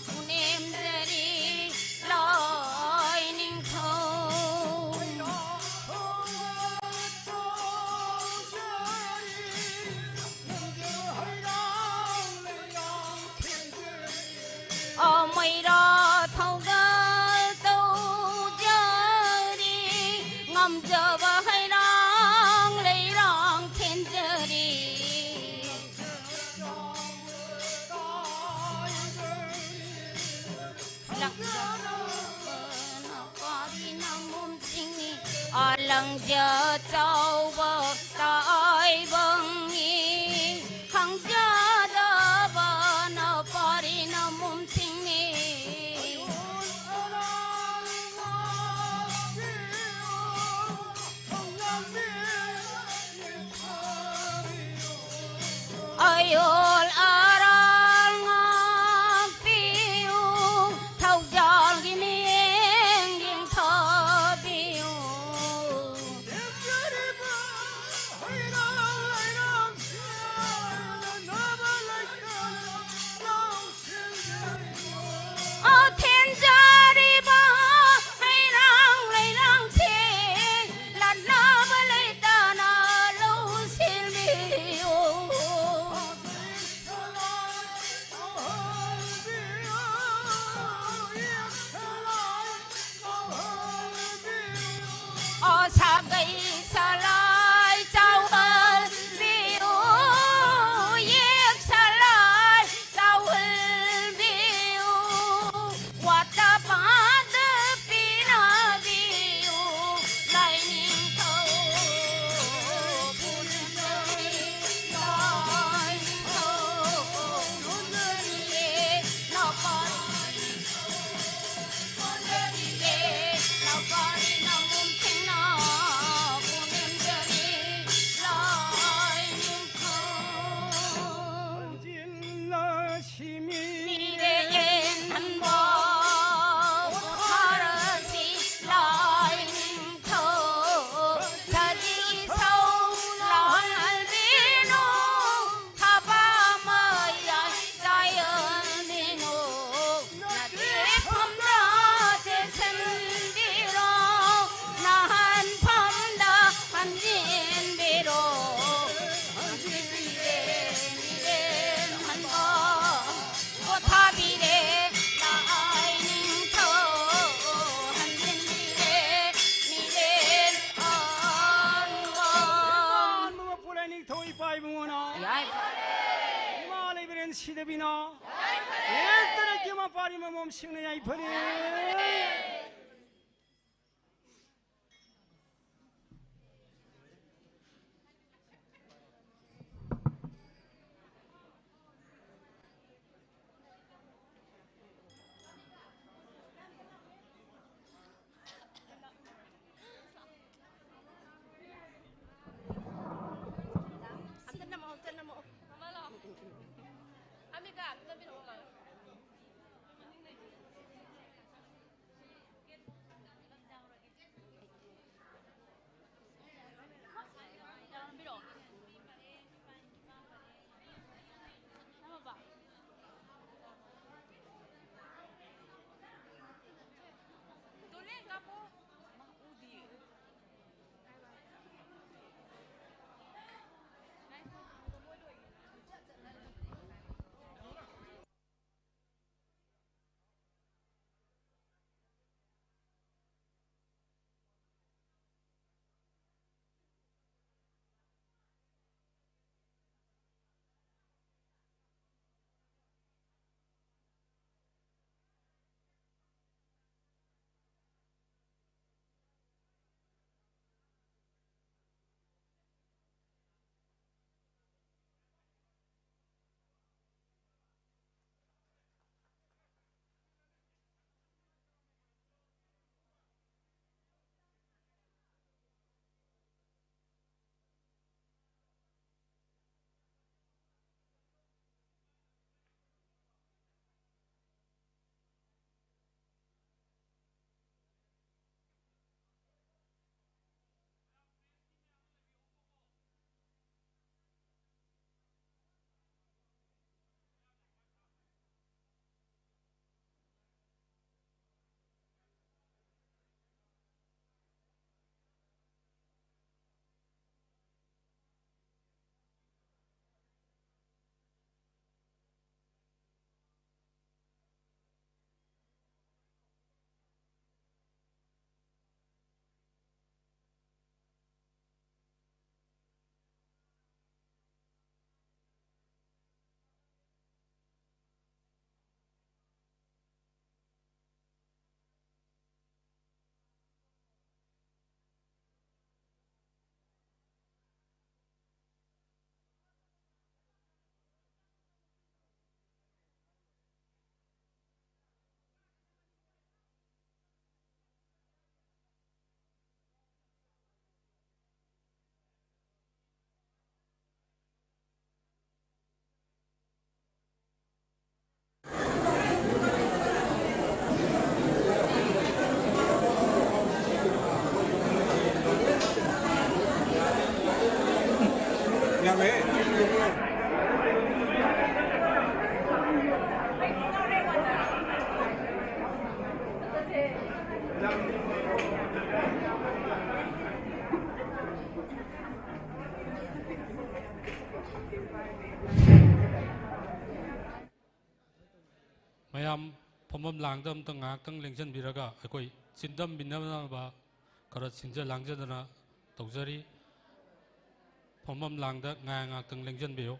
ꯄꯨꯅꯦꯝꯖꯔꯤ ꯂꯥꯏ ꯅꯤꯡꯊꯧ꯫ ꯃꯩꯔꯥ ꯊꯧꯒꯜ ꯇꯧꯖꯔꯤ, ꯉꯝꯖꯕ ꯍꯩꯔꯥꯡ ꯂꯩꯔꯥꯡ ꯊꯦꯟꯖꯔꯤ꯫ ꯂꯥꯛꯆꯕꯅ ꯄꯥꯔꯤ ꯅꯃꯨꯝꯁꯤꯡꯅꯤ, ꯑꯂꯪꯖ ꯆꯥꯎꯕ ꯇꯥꯏꯕꯪꯅꯤ꯫ ꯈꯪꯖꯗꯕꯅ ꯄꯥꯔꯤ ꯅꯃꯨꯝꯁꯤꯡꯅꯤ꯫ ꯑꯌꯣꯜ ꯑꯔꯥꯜ ꯉꯥꯛꯄꯤꯌꯨ, ꯊꯧꯖꯥꯜꯒꯤ ꯃꯤꯠꯌꯦꯡ ꯌꯦꯡꯊꯕꯤꯌꯨ꯫ ꯑꯣ ꯊꯦꯟꯖꯔꯤꯕ ꯍꯩꯔꯥꯡ ꯂꯩꯔꯥꯡꯁꯦ ꯂꯥꯠꯅꯕ ꯂꯩꯇꯅ ꯂꯧꯁꯤꯟꯕꯤꯌꯨ꯫ ꯁꯤꯗꯕꯤꯅ꯫ ꯌꯥꯏꯐꯔꯦ꯫ ꯌꯦꯠꯇꯅ ꯀꯦꯃ ꯄꯥꯔꯤ ꯃꯃꯣꯝꯁꯤꯡꯅ ꯌꯥꯏꯐꯔꯦ꯫ ꯑꯝꯇ ꯅꯝꯃꯛꯑꯣ, ꯑꯝꯇ ꯅꯝꯃꯛꯑꯣ꯫ ꯃꯃꯥ ꯂꯥꯛꯑꯣ꯫ ꯑꯃꯤꯀꯥ, ꯑꯝꯇ ꯅꯝꯕꯤꯔꯛꯑꯣ, ꯃꯃꯥ꯫ ꯃꯌꯥꯝ ꯐꯝꯐꯝ ꯂꯥꯡꯗ ꯑꯝꯇ ꯉꯥꯏꯍꯥꯛꯇꯪ ꯂꯦꯡꯁꯤꯟꯕꯤꯔꯒ ꯑꯩꯈꯣꯏ ꯆꯤꯟꯗꯝꯕꯤꯅꯕ ꯈꯔ ꯁꯤꯟꯖ ꯂꯥꯡꯖꯗꯅ ꯇꯧꯖꯔꯤ꯫ ꯐꯝꯐꯝ ꯂꯥꯡꯗ ꯉꯥꯏꯍꯥꯛ ꯉꯥꯏꯍꯥꯛꯇꯪ ꯂꯦꯡꯁꯤꯟꯕꯤꯌꯨ꯫